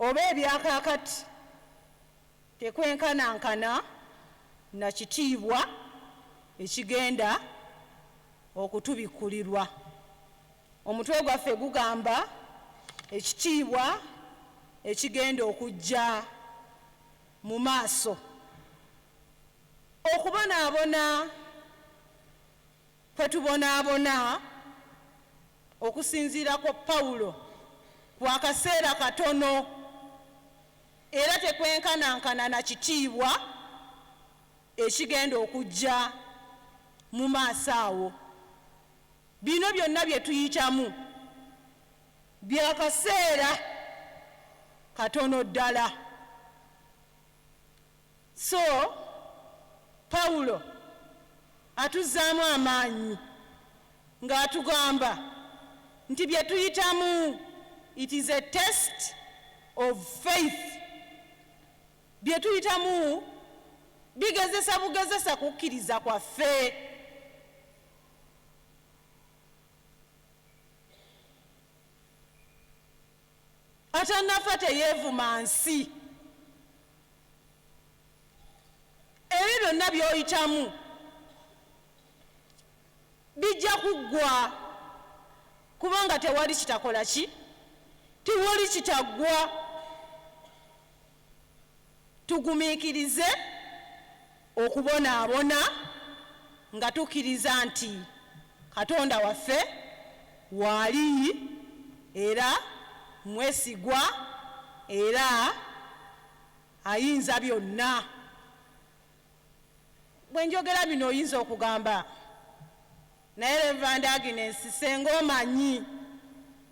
oba ebyakaakati tekwenkanankana na kitiibwa ekigenda okutubikkulirwa. Omutwe gwaffe gugamba ekitiibwa ekigenda okujja mu maaso. Okubonaabona kwe tubonaabona, okusinziira ku Pawulo, kwa kaseera katono era tekwenkanankana na kitiibwa ekigenda okujja mu maaso awo. Bino byonna bye tuyitamu byakaseera katono ddala. So Pawulo atuzzaamu amaanyi ng'atugamba nti bye tuyitamu, it is a test of faith. Bye tuyitamu bigezesa bugezesa kukkiriza kwaffe. Atannafa teyeevuma nsi. Ebyo byonna by'oyitamu bijja kuggwa, kubanga tewali kitakola ki, tewali kitaggwa. Tugumiikirize okubonaabona nga tukkiriza nti Katonda waffe waali era mwesigwa era ayinza byonna. Bwe njogera bino, oyinza okugamba, "Naye Reverend Agnes, senga omanyi?"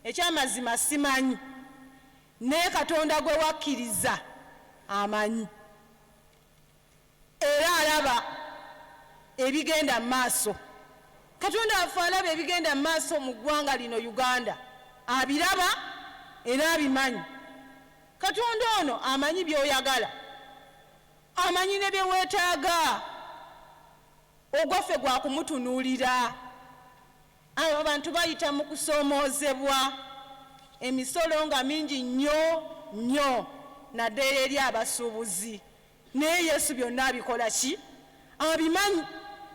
Ekyamazima simanyi, naye Katonda gwe wakkiriza amanyi era alaba ebigenda mu maaso. Katonda waffe alaba ebigenda mu maaso mu ggwanga lino Uganda, abiraba era abimanyi. Katonda ono amanyi by'oyagala, amanyi ne bye weetaaga. Ogwaffe gwa kumutunuulira. Abo abantu bayita mu kusoomoozebwa, emisolo nga mingi nnyo nnyo, naddala eri abasuubuzi, naye Yesu byonna abikola ki? Abimanyi.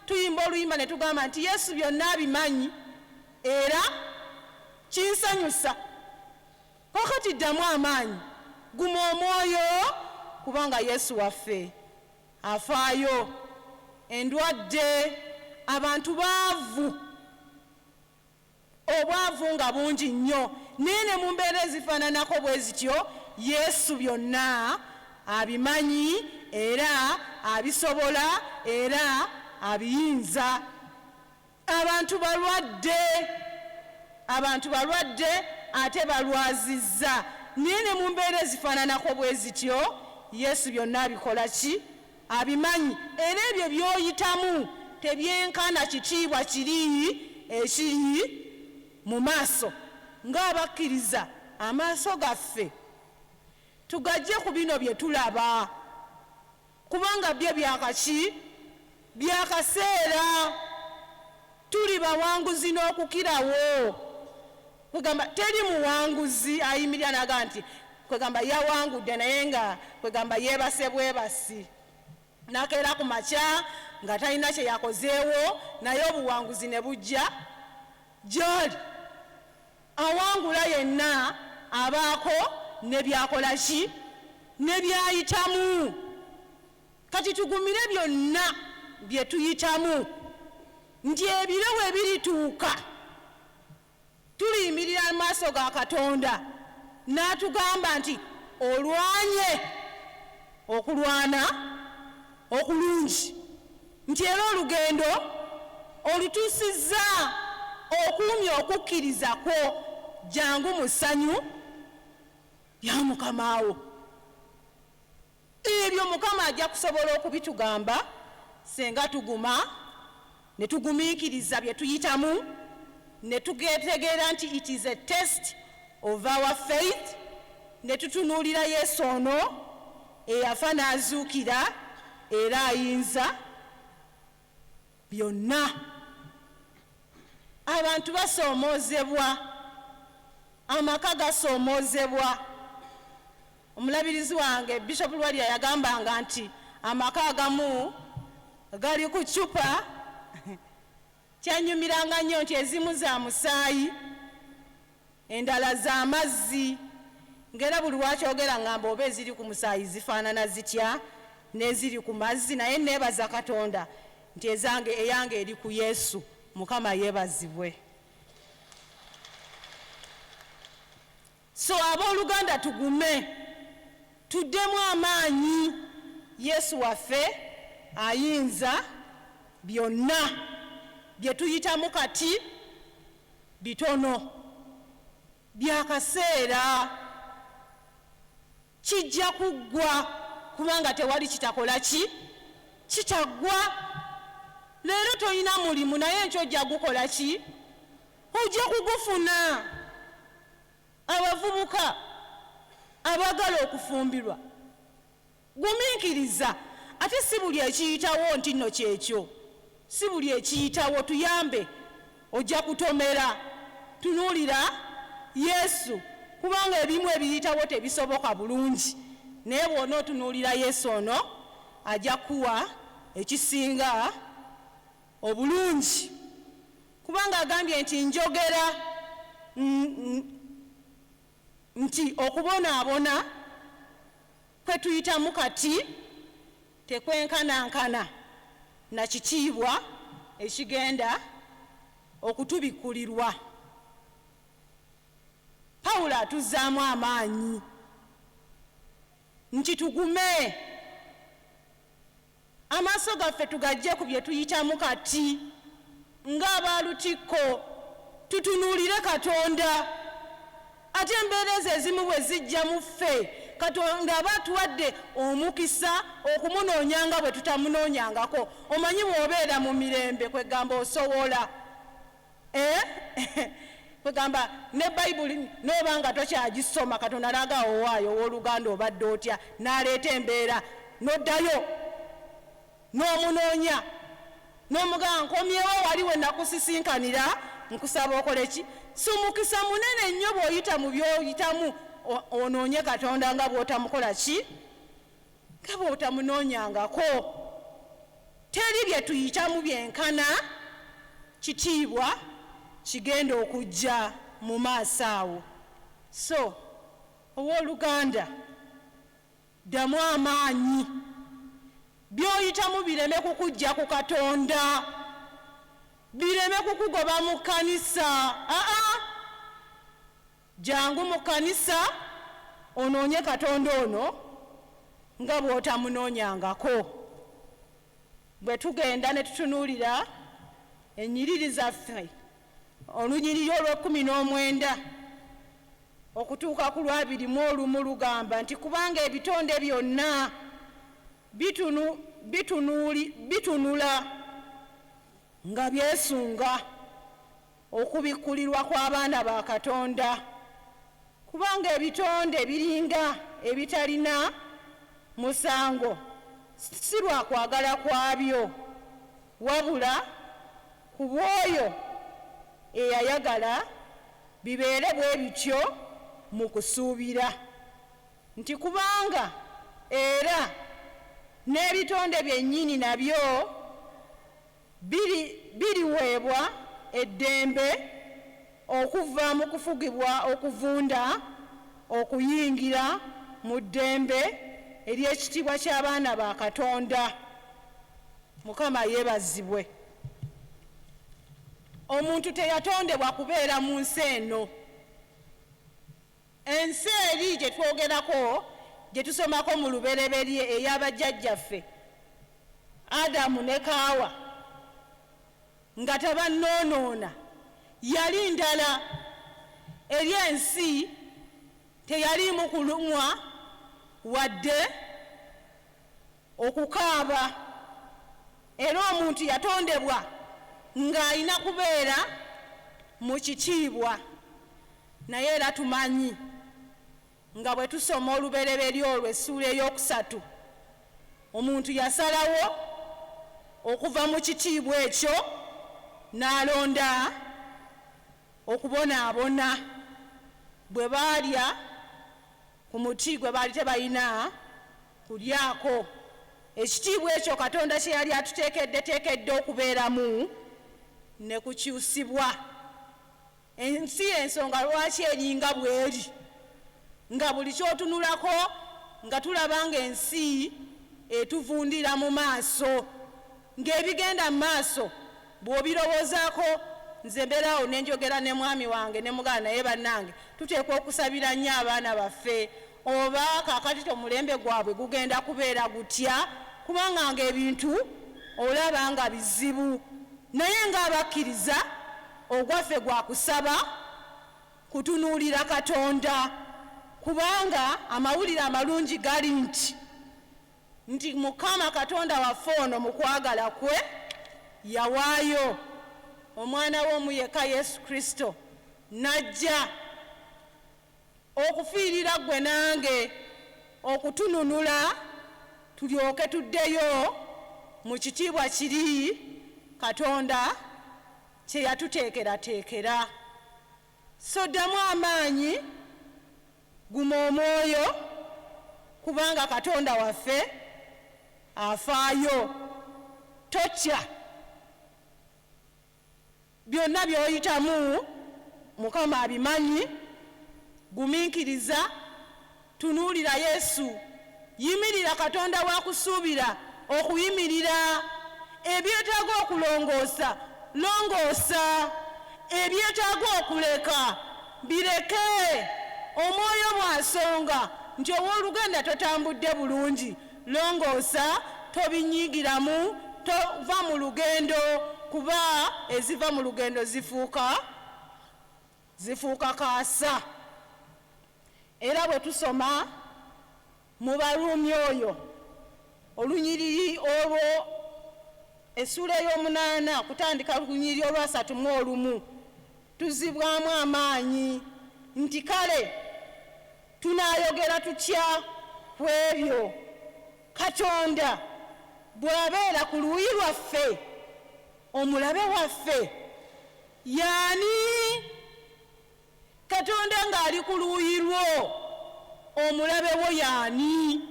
Tuyimba oluyimba ne tugamba nti Yesu byonna abimanyi era kinsanyusa. Kakati ddamu amaanyi, guma omwoyo, kubanga Yesu waffe afaayo. Endwadde, abantu baavu, obwavu nga bungi nnyo, naye ne mu mbeera ezifaananako bwe zityo, Yesu byonna abimanyi era abisobola era abiyinza. Abantu balwadde, abantu balwadde ate balwazizza, naye ne mu mbeera ezifaananako bwe zityo, Yesu byonna abikola ki? Abimanyi. Era ebyo by'oyitamu tebyenkana kitiibwa kiri ekiri mu maaso. Ng'abakkiriza, amaaso gaffe tugajje ku bino bye tulaba, kubanga byo byakaki? Byakaseera. Tuli bawanguzi n'okukirawo. Kwegamba teri muwanguzi ayimirira naga nti kwegamba yawangudde, naye nga kwegamba yeebase bwebasi, nakeera ku makya nga talina kye yakozeewo, naye obuwanguzi ne bujja gy'ali. Awangula yenna abaako ne byakola ki? Ne byayitamu. Kati tugumire byonna bye tuyitamu, nti ebiro we birituuka tuliyimirira mu maaso ga Katonda n'atugamba nti olwanye okulwana okulungi, nti era olugendo olutuusizza, okuumye okukkiriza kwo, jangu mu ssanyu lya Mukamaawo. Ebyo Mukama ajja kusobola okubitugamba senga tuguma ne tugumiikiriza bye tuyitamu, ne tugetegeera nti it is a test of our faith, ne tutunuulira Yesu ono eyafa n'azuukira era ayinza byonna. Abantu basoomoozebwa, amaka gasoomoozebwa. Omulabirizi wange Bishop Lwalya yagambanga nti amaka agamu gali ku ccupa. Kyanyumiranga nnyo nti ezimu za musaayi, endala za mazzi, ng'era buli lwakyogera ngamba oba eziri ku musaayi zifaanana zitya n'eziri ku mazzi. Naye neebaza Katonda nti ezange, eyange eri ku Yesu. Mukama yeebazibwe. So abooluganda, tugume, tuddemu amaanyi. Yesu waffe ayinza byonna. Bye tuyitamu kati bitono, byakaseera, kijja kuggwa, kubanga tewali kitakola ki? Kitaggwa. Leero tolina mulimu, naye enkya ojja gukola ki? Ojja kugufuna. Abavubuka abaagala okufumbirwa, gumiikiriza. Ate si buli ekiyitawo nti nno kyekyo, si buli ekiyitawo. Tuyambe, ojja kutomera. Tunuulira Yesu, kubanga ebimu ebiyitawo tebisoboka bulungi, naye bw'onootunuulira Yesu ono ajja kuwa ekisinga obulungi, kubanga agambye nti njogera nti okubonaabona kwe tuyitamu kati tekwenkanankana na kitiibwa ekigenda okutubikkulirwa. Pawulo atuzzaamu amaanyi nti tugume, amaaso gaffe tugajje ku bye tuyitamu kati, ng'abaalutikko tutunuulire Katonda. Ate embeera ezo ezimu bwe zijja mu ffe, Katonda aba atuwadde omukisa okumunoonyanga bwe tutamunoonyangako. Omanyi bw'obeera mu mirembe, kwegamba osowola, kwegamba ne Bayibuli n'oba nga tokyagisoma, Katonda n'agamba owaayo owooluganda obadde otya, n'aleeta embeera n'oddayo n'omunoonya n'omugamba nkomyewo wali we nakusisinkanira, nkusaba okole ki? Si mukisa munene nnyo bw'oyita mu by'oyitamu onoonye Katonda nga bw'otamukola ki? Nga bw'otamunoonyangako. Teri bye tuyitamu byenkana kitiibwa kigenda okujja mu maaso awo. So owooluganda, ddamu amaanyi, by'oyitamu bireme kukujja ku Katonda, bireme kukugoba mu kkanisa. Aa, jangu mu kkanisa onoonye Katonda ono nga bw'otamunoonyangako. Bwe tugenda ne tutunuulira ennyiriri zaffe, olunyiriri olw'e19 okutuuka ku lw'21 lugamba nti kubanga ebitonde byonna bitunula Nga byesunga okubikkulirwa kw'abaana ba Katonda, kubanga ebitonde biringa ebitalina musango, si lwa kwagala kwabyo, wabula ku bw'oyo eyayagala bibeere bwe bityo mu kusuubira nti kubanga era n'ebitonde byennyini nabyo biriweebwa eddembe okuva mu kufugibwa okuvunda okuyingira mu ddembe ery'ekitiibwa ky'abaana ba Katonda. Mukama yeebazibwe. Omuntu teyatondebwa kubeera mu nsi eno. Ensi eri gye twogerako, gye tusomako mu Lubereberye, ey'abajjajjaffe Adamu ne Kaawa nga tebannoonoona, yali ndala. Eri ensi teyaliimu kulumwa wadde okukaaba, era omuntu yatondebwa ng'alina kubeera mu kitiibwa. Naye era tumanyi nga bwe tusoma Olubereberye olwo essuula ey'okusatu, omuntu yasalawo okuva mu kitiibwa ekyo n'alonda okubonaabona bwe baalya ku muti gwe baali tebalina kulyako. Ekitiibwa ekyo Katonda kye yali atuteekeddeteekedde okubeeramu ne kukyusibwa. Ensi ensonga lwaki eringa bw'eri, nga buli ky'otunulako nga tulaba ng'ensi etuvundira mu maaso, ng'ebigenda mu maaso bw'obirowoozaako. Nze mbeeraawo ne njogera ne mwami wange ne muganda, naye bannange, tuteekwa okusabira nnyo abaana baffe, oba kaakati omulembe gwabwe gugenda kubeera gutya, kubanga ng'ebintu olaba nga bizibu. Naye ng'abakkiriza, ogwaffe gwa kusaba, kutunuulira Katonda, kubanga amawulire amalungi gali nti Mukama Katonda waffe ono mu kwagala kwe yawaayo omwana we omu yekka, Yesu Kristo, n'ajja okufiirira ggwe nange, okutununula tulyoke tuddeyo mu kitiibwa kiri Katonda kye yatuteekerateekera. So ddamu amaanyi, guma omwoyo, kubanga Katonda waffe afaayo. Totya, byonna by'oyitamu Mukama abimanyi. Gumiikiriza, tunuulira Yesu, yimirira Katonda wakusuubira okuyimirira. Ebyetaaga okulongoosa, longoosa. Ebyetaaga okuleka, bireke. Omwoyo bw'asonga nti owooluganda totambudde bulungi, longoosa, tobinyigiramu, tova mu lugendo, kuba eziva mu lugendo zifuuka kaasa. Era bwe tusoma mu Baruumi oyo olunyiriri olwo, essuula ey'omunaana kutandika lunyiriri olwasatu mu olumu, tuzibwamu amaanyi nti kale tunaayogera tutya ku ebyo? Katonda bw'abeera ku luuyi lwaffe, omulabe waffe yaani? Katonda ng'ali ku luuyi lwo, omulabe wo yaani?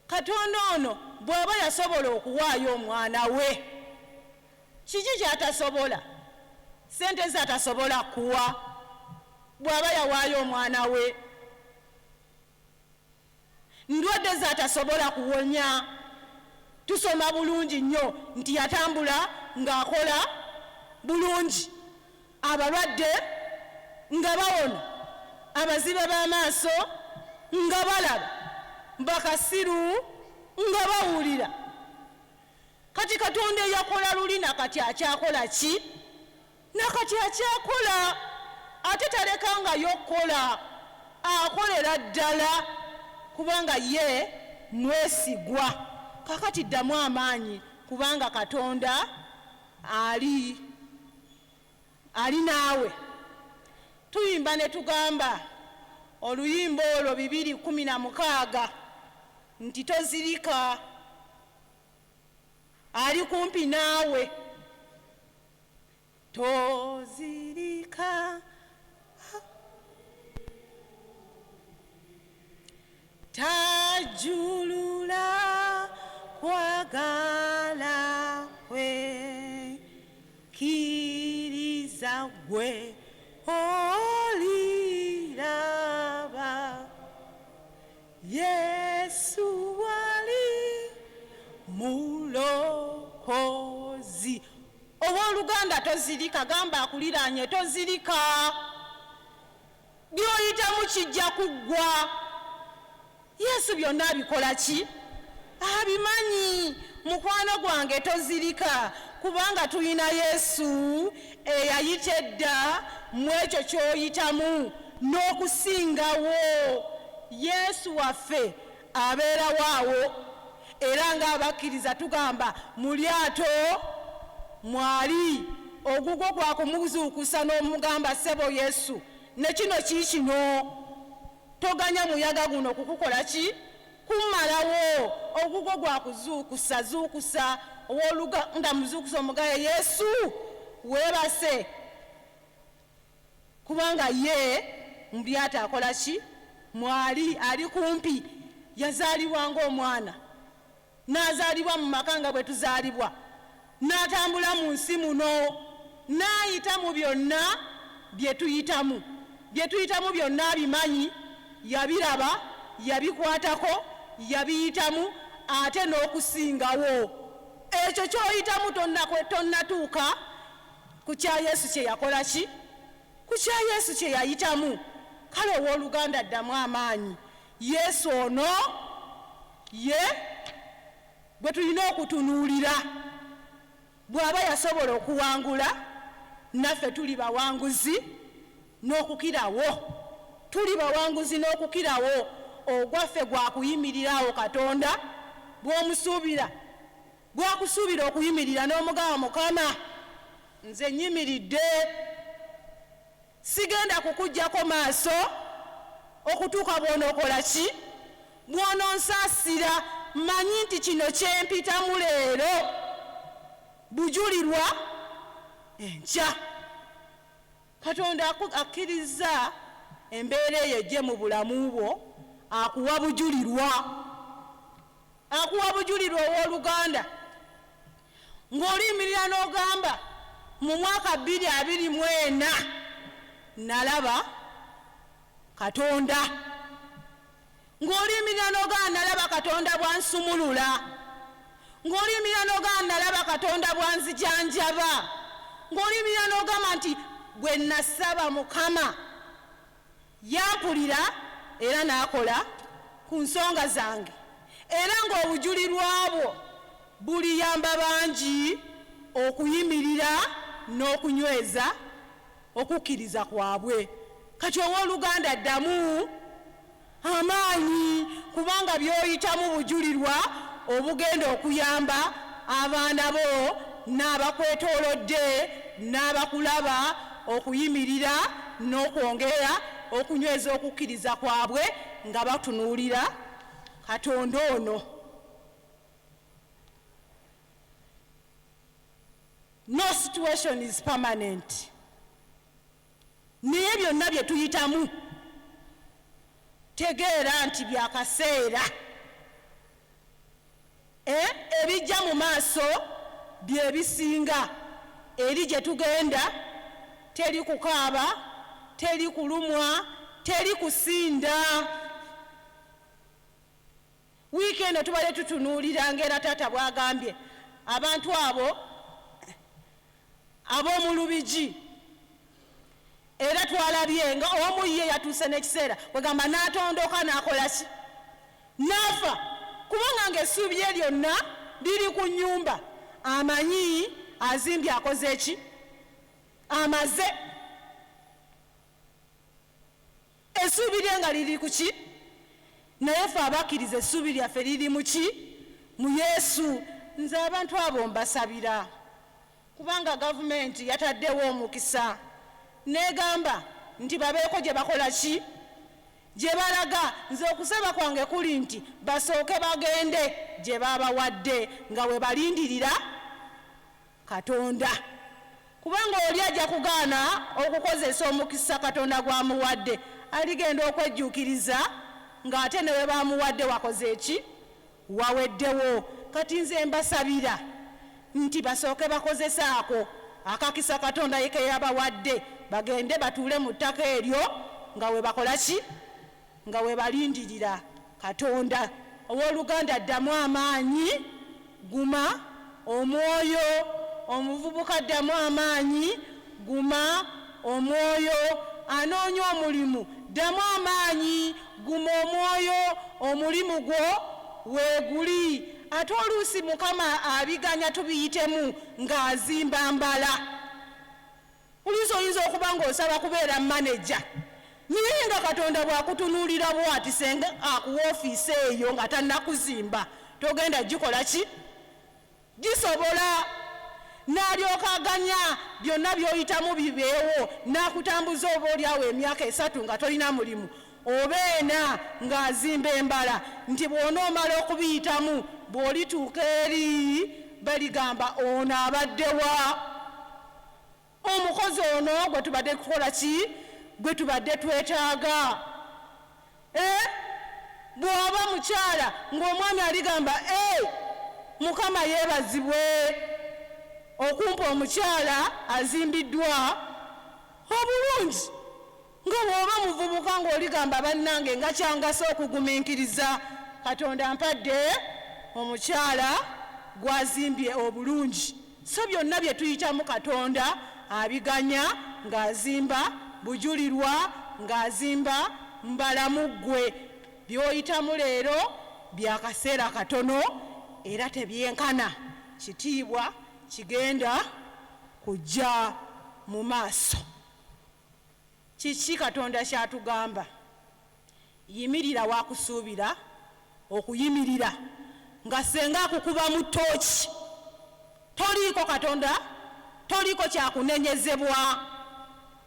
Katonda ono bw'aba yasobola okuwaayo omwana we, kiki ky'atasobola? Sente z'atasobola kuwa bw'aba yawaayo omwana we, ndwadde z'atasobola kuwonya. Tusoma bulungi nnyo nti yatambula ng'akola bulungi, abalwadde nga bawona, abazibe b'amaaso nga balaba, bakasiru nga bawulira. Kati Katonda eyakola luli nakati akyakola ki? Nakati akyakola, ate talekangayo okukola, akolera ddala, kubanga ye mwesigwa. Kakati ddamu amaanyi. Kubanga Katonda ali ali naawe. Tuyimba ne tugamba oluyimba olwo 216 nti tozirika, ali kumpi naawe. Tozirika, tajulula kwagala kwe, kkiriza gwe oliraba Yesu wali mulokozi. Owooluganda tozirika, gamba akuliraanye tozirika, by'oyitamu kijja kuggwa. Yesu byonna abikola ki? Abimanyi. Mukwano gwange tozirika, kubanga tulina Yesu eyayita edda mu ekyo ky'oyitamu n'okusingawo. Yesu waffe abeerawo awo, era ng'abakkiriza tugamba mu lyato mwali ogugwo gwa kumuzuukusa n'omugamba, ssebo Yesu, ne kino kiikino, toganya muyaga guno kukukola ki? Kumalawo. Ogugwo gwa kuzuukusa, zuukusa owooluganda, muzuukusa omugaye Yesu weebase, kubanga ye mu lyato akola ki? Mwali, ali kumpi. Yazaalibwa ng'omwana, n'azaalibwa mu maka nga bwe tuzaalibwa, n'atambula mu nsi muno, n'ayita mu byonna bye tuyitamu. Bye tuyitamu byonna abimanyi, yabiraba, yabikwatako, yabiyitamu, ate n'okusingawo. Ekyo ky'oyitamu tonnatuuka ku kya Yesu kye yakola ki? Ku kya Yesu kye yayitamu. Kale owooluganda ddamu amaanyi. Yesu ono ye gwe tulina okutunuulira. Bw'aba yasobola okuwangula, naffe tuli bawanguzi n'okukirawo, tuli bawanguzi n'okukirawo. Ogwaffe gwa kuyimirirawo Katonda bw'omusuubira, bw'akusuubira okuyimirira n'omugamba, Mukama nze nnyimiridde, sigenda kukuggyako maaso okutuuka bw'onookola ki? Bw'ononsaasira. Mmanyi nti kino kyempitamu leero bujulirwa enkya. Katonda akkiriza embeera eyo ejje mu bulamu bwo, akuwa bujulirwa, akuwa bujulirwa. Owooluganda, ng'oliyimirira n'ogamba mu mwaka 2024 nalaba Katonda, ng'oliyimirira n'ogamba nalaba Katonda bwansumulula, ng'oliyimirira n'ogamba nalaba Katonda bwanzijanjaba, ng'oliyimirira n'ogamba nti bwe nasaba Mukama yampulira era n'akola ku nsonga zange, era ng'obujulirwa bwo buliyamba bangi okuyimirira n'okunyweza okukkiriza kwabwe. Kati owooluganda ddamu amaanyi, kubanga by'oyitamu bujulirwa obugenda okuyamba abaana bo n'abakwetoolodde n'abakulaba okuyimirira n'okwongera okunyweza okukkiriza kwabwe nga batunuulira Katonda ono. No situation is permanent, naye byonna bye tuyitamu tegeera nti byakaseera. Ebijja mu maaso bye bisinga. Eri gye tugenda teri kukaaba, teri kulumwa, teri kusinda. Wiiki eno tubadde tutunuulira ng'era taata bw'agambye abantu abo ab'omu Lubigi, era twalabye nga omu ye yatuuse n'ekiseera kwegamba n'atondoka n'akola ki? N'afa, kubanga ng'essuubi lye lyonna liri ku nnyumba. Amanyi azimbye, akoze ki? Amaze. Essuubi lye nga liri ku ki? Naye ffe abakkiriza essuubi lyaffe liri mu ki? Mu Yesu. Nze abantu abo mbasabira, kubanga gavumenti yataddewo omukisa n'egamba nti babeeko gye bakola ki, gye balaga. Nze okusaba kwange kuli nti basooke bagende gye babawadde nga we balindirira Katonda, kubanga oli ajja kugaana okukozesa omukisa Katonda gw'amuwadde, aligenda okwejjuukiriza ng'ate ne we bamuwadde wakoze eki, waweddewo. Kati nze mbasabira nti basooke bakozesaako akakisa Katonda ye ke yabawadde, bagende batuule mu ttaka eryo nga we bakola ki, nga we balindirira Katonda. Owooluganda, ddamu amaanyi, guma omwoyo. Omuvubuka, ddamu amaanyi, guma omwoyo. Anoonya omulimu, ddamu amaanyi, guma omwoyo, omulimu gwo weeguli. Ate oluusi Mukama abiganya tubiyitemu ng'azimba mbala. Oluusi oyinza okuba ng'osaba kubeera maneja, naye nga Katonda bw'akutunuulira bw'ati, senga akuwa ofiisi eyo nga tannakuzimba, togenda gikola ki, gisobola. N'alyoka aganya byonna by'oyitamu bibeewo, n'akutambuza oba oliawo emyaka 3 nga tolina mulimu, oba 4 ng'azimba embala, nti bw'onoomala okubiyitamu bw'olituuka eri baligamba ono abaddewa, omukozi ono gwe tubadde kukola ki, gwe tubadde twetaaga. Bw'oba mukyala ng'omwami aligamba, Mukama yeebazibwe okumpa omukyala azimbiddwa obulungi. Nga bw'oba muvubuka ng'oligamba, bannange nga kyangasa okugumiikiriza, Katonda mpadde omukyala gw'azimbye obulungi. So byonna bye tuyitamu Katonda abiganya ng'azimba bujulirwa, ng'azimba mbalamu. Ggwe by'oyitamu leero bya kaseera katono era tebyenkana kitiibwa kigenda kujja mu maaso. Kiki Katonda kyatugamba? Yimirira wakusuubira okuyimirira, nga senga akukuba mu ttooki, toliiko Katonda, toliiko kyakunenyezebwa.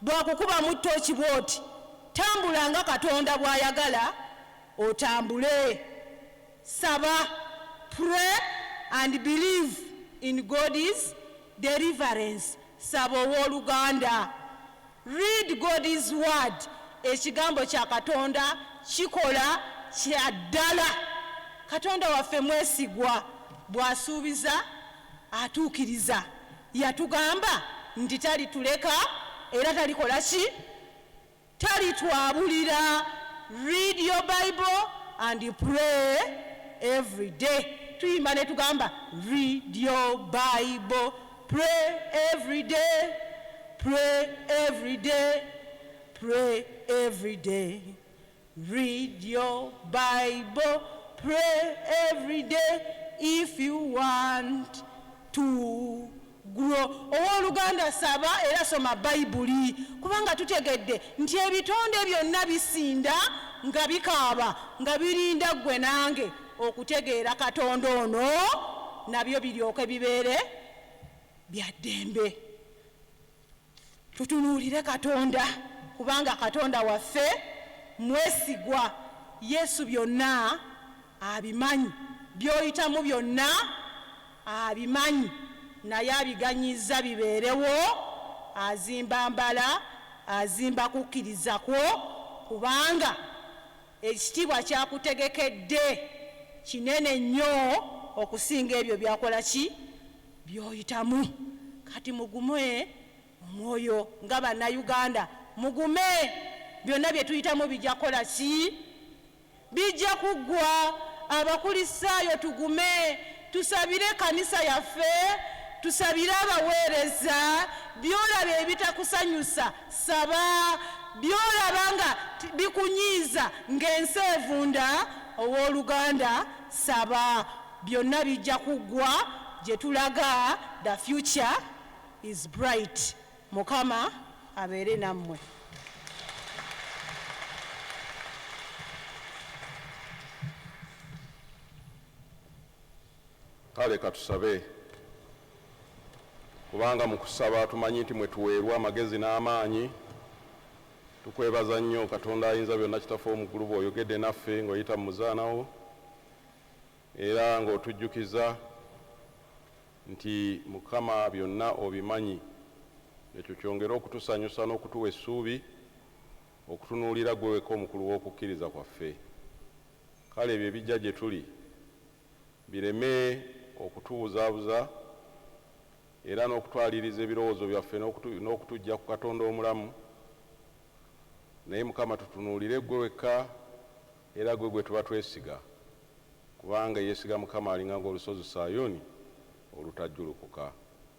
Bw'akukuba mu ttooki bw'oti, tambula nga Katonda bw'ayagala otambule. Saba, pray and believe in God's deliverance. Saba owooluganda, read God's word. Ekigambo kya Katonda kikola kya ddala. Katonda waffe mwesigwa, bw'asuubiza atuukiriza. Yatugamba nti talituleka era talikola ki, talitwabulira. Read your Bible and pray every day. Tuyimba ne tugamba, read your Bible, pray every day, pray every day, pray every day. Read your Bible, pray every day if you want to grow. Owooluganda, saba era soma Bayibuli, kubanga tutegedde nti ebitonde byonna bisinda nga bikaaba nga birinda ggwe nange okutegeera Katonda ono, nabyo biryoke bibeere bya ddembe. Tutunuulire Katonda, kubanga Katonda waffe mwesigwa. Yesu byonna abimanyi, by'oyitamu byonna abimanyi, naye abiganyiza bibeerewo. Azimba mbala, azimba kukkiriza kwo, kubanga ekitiibwa kyakutegekedde kinene nnyo okusinga ebyo byakola ki, by'oyitamu. Kati mugume omwoyo nga Bannayuganda, mugume. Byonna bye tuyitamu bijja kukola ki, bijja kuggwa. Abakulisaayo tugume, tusabire ekkanisa yaffe, tusabire abaweereza. By'olaba ebitakusanyusa, saba. By'olaba nga bikunyiiza ng'ensi evunda, owooluganda, saba. Byonna bijja kuggwa. Gye tulaga, the future is bright. Mukama abeere nammwe. Kale katusabe, kubanga mu kusaba tumanyi nti mwe tuweerwa amagezi n'amaanyi. Tukwebaza nnyo Katonda ayinza byonna, Kitaffe ow'omu ggulu, bw'oyogedde naffe ng'oyita mu muzaana wo, era ng'otujjukiza nti Mukama byonna obimanyi. Ekyo kyongere okutusanyusa n'okutuwa essuubi okutunuulira ggwe wekka omukulu w'okukkiriza kwaffe. Kale ebyo ebijja gye tuli bireme okutubuzaabuza era n'okutwaliriza ebirowoozo byaffe n'okutuggya ku Katonda omulamu. Naye Mukama, tutunuulire ggwe wekka, era gwe gwe tuba twesiga, kubanga yeesiga Mukama alinga ng'olusozi Sayuuni olutajjulukuka.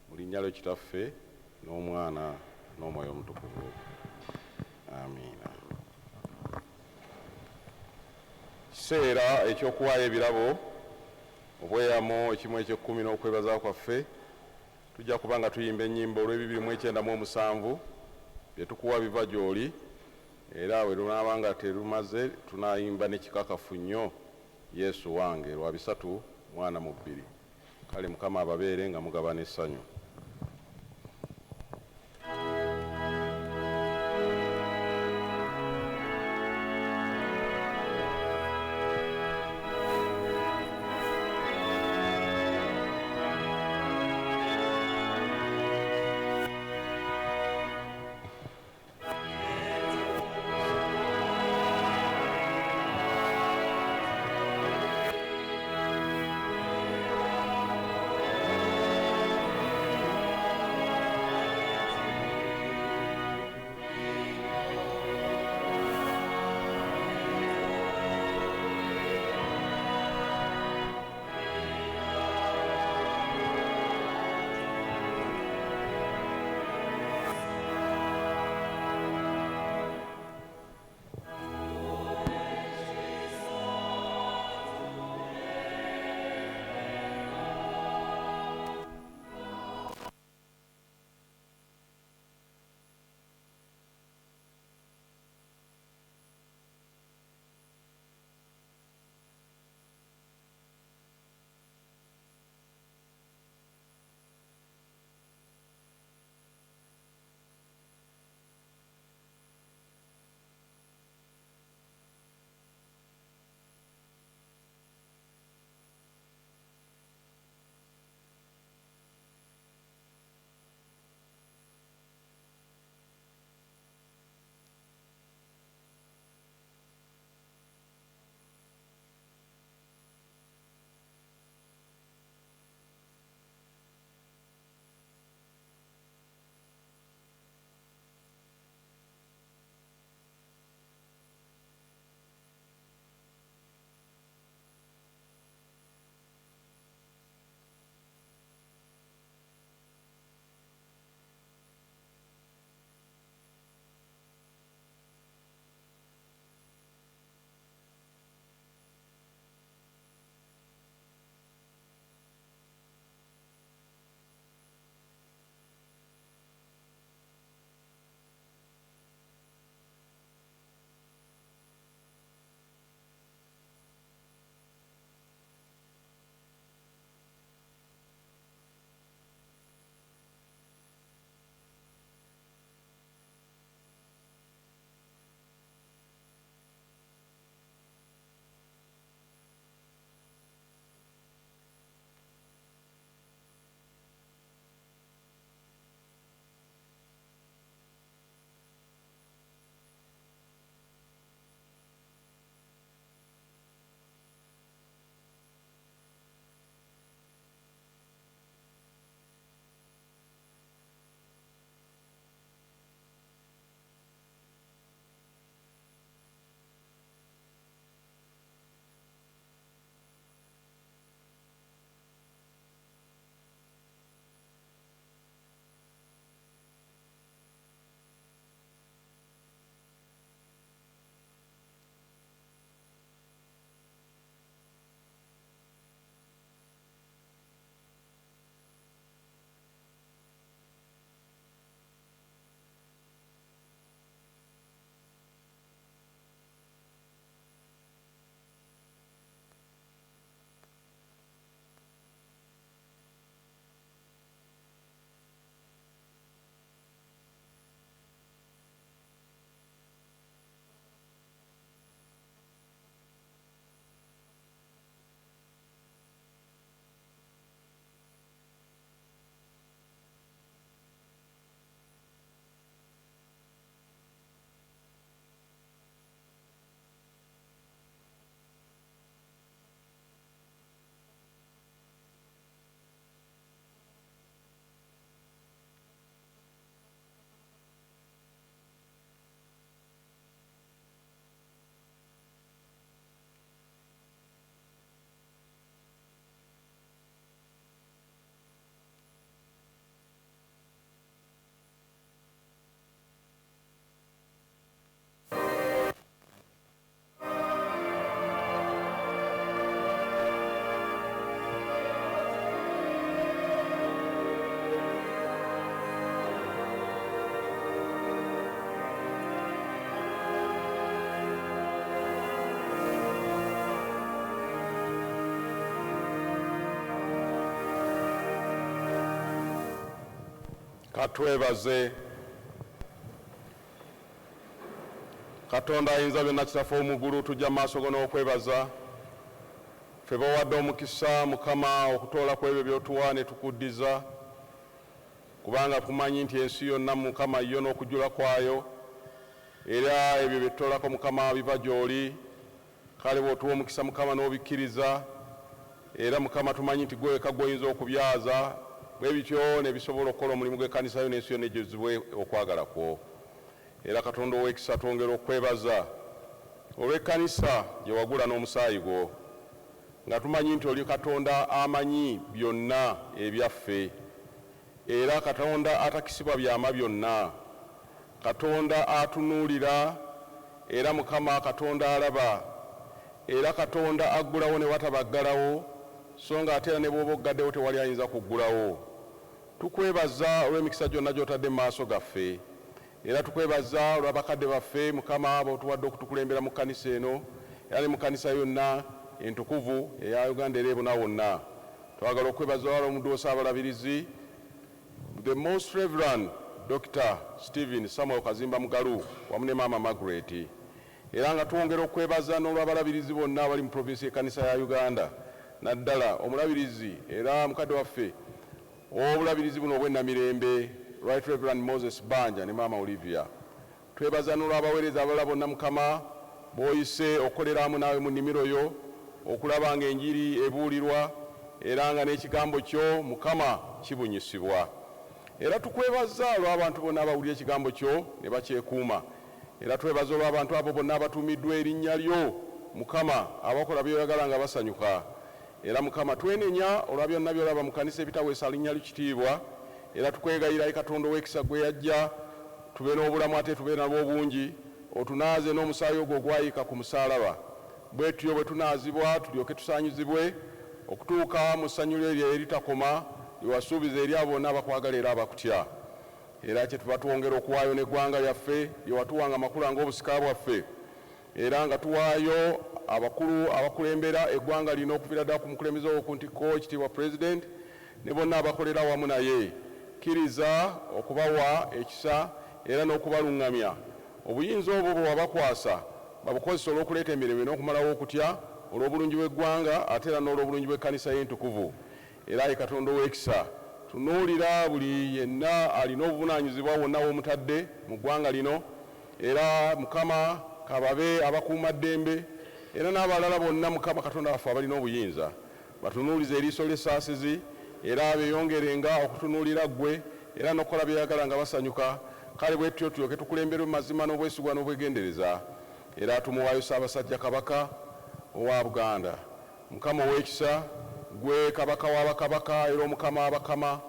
Mu linnya lyo Kitaffe n'Omwana n'Omwoyo Omutukuvu, amiina. Kiseera ekyokuwaayo ebirabo, obweyamo, ekimu ekyekkumi n'okwebaza kwaffe. Tujja kuba nga tuyimba ennyimba olw'ebibiri mu ekyenda mu omusanvu, bye tukuwa biva gy'oli, era bwe lunaaba nga terumaze tunayimba n'ekikakafu nnyo Yesu wange lwa 342. Kale Mukama ababeere nga mugabana essanyu. Katwebaze Katonda ayinza byonna, Kitaffe ow'omu ggulu. Tujja mu maaso go n'okwebaza. Ffe bawadde omukisa, Mukama, okutoola ku ebyo by'otuwa ne tukuddiza, kubanga tumanyi nti ensi yonna, Mukama, yo n'okujjula kwayo, era ebyo bye tutoolako, Mukama, biva gy'oli. Kale bw'otuwa omukisa, Mukama, n'obikkiriza, era Mukama tumanyi nti gwe wekka gw'oyinza okubyaza bwe bityo ne bisobola okukola omulimu gw'ekkanisa yo n'ensi yonna ejjuzibwe okwagala kwo. Era Katonda ow'ekisa, twongera okwebaza olw'ekkanisa gye wagula n'omusaayi gwo, nga tumanyi nti oli Katonda amanyi byonna ebyaffe, era Katonda atakisibwa byama byonna, Katonda atunuulira, era Mukama Katonda alaba, era Katonda aggulawo ne watabaggalawo, so nga ate era ne bw'oba oggaddewo tewali ayinza kuggulawo. Tukwebaza olw'emikisa gyonna gy'otadde mu maaso gaffe, era tukwebaza olw'abakadde baffe, Mukama, b'otuwadde okutukulembera mu kkanisa eno era ne mu kkanisa yonna entukuvu eya Uganda era ebuna wonna. Twagala okwebaza olwa omuddu wo Ssaabalabirizi, the Most Reverend Dr Stephen Samuel Kazimba Mugalu, wamu ne Maama Margaret, era nga twongera okwebaza n'olw'abalabirizi bonna abali mu provinsi y'ekkanisa ya Uganda, naddala omulabirizi era mukadde waffe ow'obulabirizi buno obw'enamirembe, Right Reverend Moses Banja ne Maama Olivia. Twebaza n'olw'abaweereza abalala bonna, Mukama, b'oyise okukoleramu naawe mu nnimiro yo, okulaba ng'enjiri ebuulirwa era nga n'ekigambo kyo, Mukama, kibunyisibwa. Era tukwebaza olw'abantu bonna abawulira ekigambo kyo ne bakyekuuma, era twebaza olw'abantu abo bonna abatuumiddwa erinnya lyo, Mukama, abakola by'oyagala nga basanyuka. Era Mukama, twenenya olwa byonna by'olaba mu kanisa ebitaweesa linnya lyo kitiibwa, era tukwegayira, Katonda ow'ekisa, gwe yajja tube n'obulamu ate tube nabwo obungi, otunaaze n'omusaayi ogwo ogwayiika ku musaalaba. Bwe tutyo bwe tunaazibwa, tulyoke tusaanyizibwe okutuuka mu ssanyu lyo eryo eritakoma lyewasuubiza eri abo bonna abakwagala era abakutya. Era kyetuva twongera okuwaayo n'eggwanga lyaffe lye watuwanga amakula ng'obusika bwaffe, era nga tuwaayo abakulu abakulembera eggwanga lino, okuviira ddala ku mukulembeze ow'oku ntikko, ekitiibwa President, ne bonna abakolera wamu naye. Kkiriza okubawa ekisa era n'okubaluŋŋamya. Obuyinza obwo bwe wabakwasa babukozesa olw'okuleeta emirembe n'okumalawo okutya, olw'obulungi bw'eggwanga ate era n'olw'obulungi bw'ekkanisa y'entukuvu. Era ayi Katonda ow'ekisa, tunuulira buli yenna alina obuvunaanyizibwa wonna w'omutadde mu ggwanga lino, era Mukama, kababe abakuumaddembe era n'abalala bonna, Mukama Katonda waffe, abalina obuyinza, batunuulize eriiso ly'essaasizi, era beeyongerenga okutunuulira ggwe era n'okukola byeyagala nga basanyuka. Kale bwe tutyo tulyoke tukulemberwe mu mazima n'obwesigwa n'obwegendereza. Era tumuwaayo Ssaabasajja Kabaka owa Buganda. Mukama ow'ekisa, gwe Kabaka w'abakabaka era Omukama w'abakama,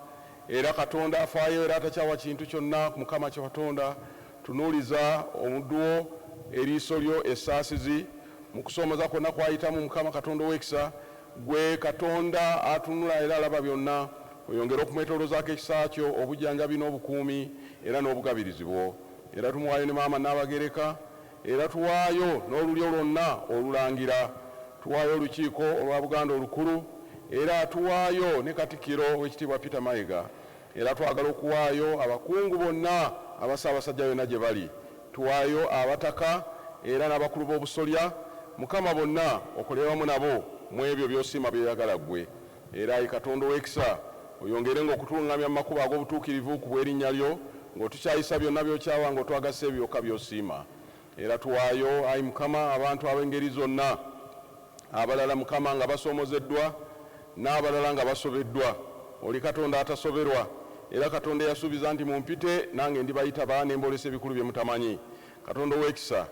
era Katonda afaayo era atakyawa kintu kyonna ku Mukama kye watonda, tunuuliza omuddu wo eriiso lyo essaasizi mu kusoomoza kwonna kwayitamu. Mukama Katonda ow'ekisa, gwe Katonda atunula era alaba byonna, oyongere okumwetoolozaako ekisa kyo, obujjanjabi n'obukuumi era n'obugabirizi bwo. Era tumuwaayo ne Maama Nnaabagereka, era tuwaayo n'olulyo lwonna olulangira, tuwaayo olukiiko olwa Buganda olukulu, era tuwaayo ne Katikkiro w'ekitiibwa Peter Mayiga. Era twagala okuwaayo abakungu bonna aba Ssaabasajja yonna gye bali, tuwaayo abataka era n'abakulu b'obusolya. Mukama, bonna okolere wamu nabo mu ebyo by'osiima by'oyagala ggwe. Era ayi Katonda ow'ekisa, oyongere ng'okutuluŋŋamya mu makubo ag'obutuukirivu ku bw'erinnya lyo, ng'otukyayisa byonna by'okyawa, ng'otwagasa ebyo byokka by'osiima. Era tuwaayo, ayi Mukama, abantu ab'engeri zonna abalala, Mukama, nga basoomozeddwa n'abalala nga basobeddwa. Oli Katonda atasoberwa, era Katonda eyasuubiza nti, "Mumpite, nange ndibayitaba ne mboolesa ebikulu bye mutamanyi." Katonda ow'ekisa,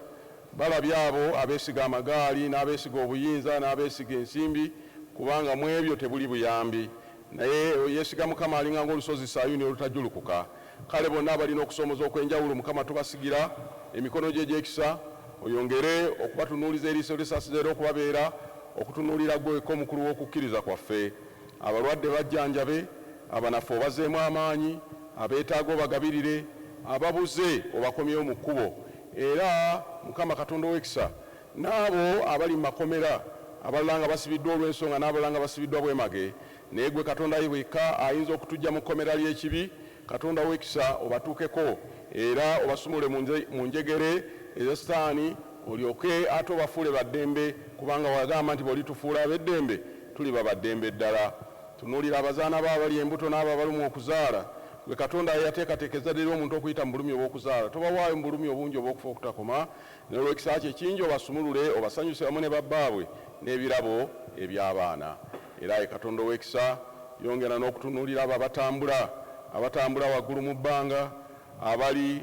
balabye abo abeesiga amagaali n'abeesiga obuyinza n'abeesiga ensimbi, kubanga mu ebyo tebuli buyambi, naye yeesiga Mukama alinga ng'olusozi Sayuuni olutajjulukuka. Kale bonna abalina okusoomoza okw'enjawulo, Mukama, tubasigira emikono gye egy'ekisa, oyongere okubatunuuliza eriiso ly'essaasizi era okubabeera okutunuulira ggwe wekka omukulu w'okukkiriza kwaffe. Abalwadde bajjanjabe, abanafu obazeemu amaanyi, abeetaaga obagabirire, ababuze obakomyewo mu kkubo. Era Mukama Katonda ow'ekisa, n'abo abali mu makomera, abalala nga basibiddwa olw'ensonga n'abalala nga basibiddwa bwemage, naye gwe Katonda wekka ayinza okutuggya mu kkomera ly'ekibi. Katonda w'ekisa obatuukeko era obasumule mu njegere eza Sitaani, olyoke ate obafuule baddembe, kubanga wagamba nti bw'olitufuula ab'eddembe tuliba baddembe ddala. Tunuulira abazaana bo abali embuto n'abo abalumwa okuzaala. Gwe Katonda yateekateeka ezzadde ly'omuntu okuyita mu bulumi obw'okuzaala, tobawaayo mu bulumi obungi obw'okufa okutakoma, naye olw'ekisa kyo ekingi obasumulule, obasanyuse wamu ne babbaabwe n'ebirabo eby'abaana. Era ayi Katonda ow'ekisa, yongera n'okutunuulira abo abatambula waggulu mu bbanga, abali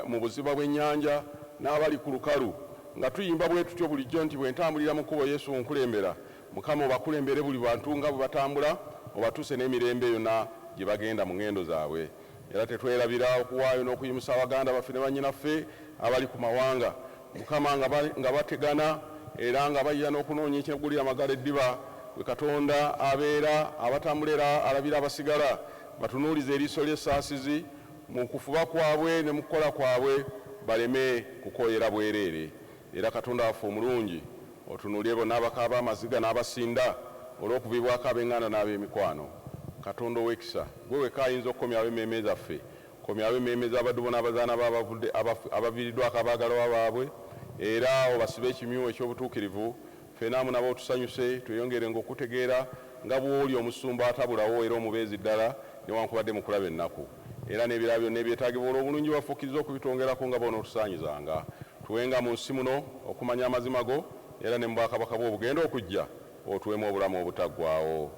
mu buziba bw'ennyanja n'abali ku lukalu, nga tuyimba bwe tutyo bulijjo nti bwe ntambulira mu kkubo Yesu nkulembera. Mukama obakulembere buli bantu nga bwe batambula, obatuuse n'emirembe yonna gye bagenda mu ŋŋendo zaabwe. Era tetwerabira okuwaayo n'okuyimusa abaganda baffe ne bannyinaffe abali ku mawanga, Mukama nga bategana era nga bayira n'okunoonya ekyegulira amagala eddiba. Gwe Katonda abeera abatambula era alabira abasigala, batunuulize eriiso ly'essaasizi mu kufuba kwabwe ne mu kukola kwabwe, baleme kukooyera bwereere. Era Katonda waffe omulungi, otunuulire bonna abakaaba amaziga n'abasinda olw'okuviibwako ab'eŋŋanda n'ab'emikwano. Katonda ow'ekisa, gwe wekka ayinza okukomyawo emmeeme zaffe, komyawo emmeeme z'abaddu bo n'abazaana abaviiriddwako abaagalwa baabwe, era obasibe ekimyu eky'obutuukirivu. Ffenna amu nabo otusanyuse, tweyongerenga okutegeera nga bw'oli omusumba atabulawo era omubeezi ddala newankubadde mu kulaba ennaku. Era n'ebirala byonna ebyetaagibwa olw'obulungi bwaffe okkiriza okubitwongerako nga bw'onootusaanyizanga. Tuwenga mu nsi muno okumanya amazima go, era ne mu bwakabaka bwo obugenda okujja otuweemu obulamu obutaggwaawo.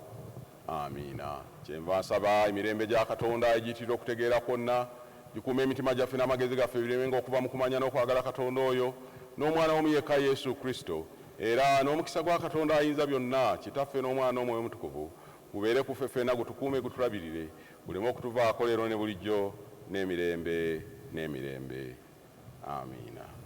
Amiina. Kyenva nsaba emirembe gya Katonda egiyitirira okutegeera kwonna gikuume emitima gyaffe n'amagezi gaffe biremenga okuva mu kumanya n'okwagala Katonda oyo n'Omwana w'omu yekka Yesu Kristo. Era n'omukisa gwa Katonda ayinza byonna, Kitaffe n'Omwana n'Omwoyo Omutukuvu, gubeere ku ffe ffenna, gutukuume, gutulabirire, guleme okutuvaako leero ne bulijjo n'emirembe n'emirembe. Amiina.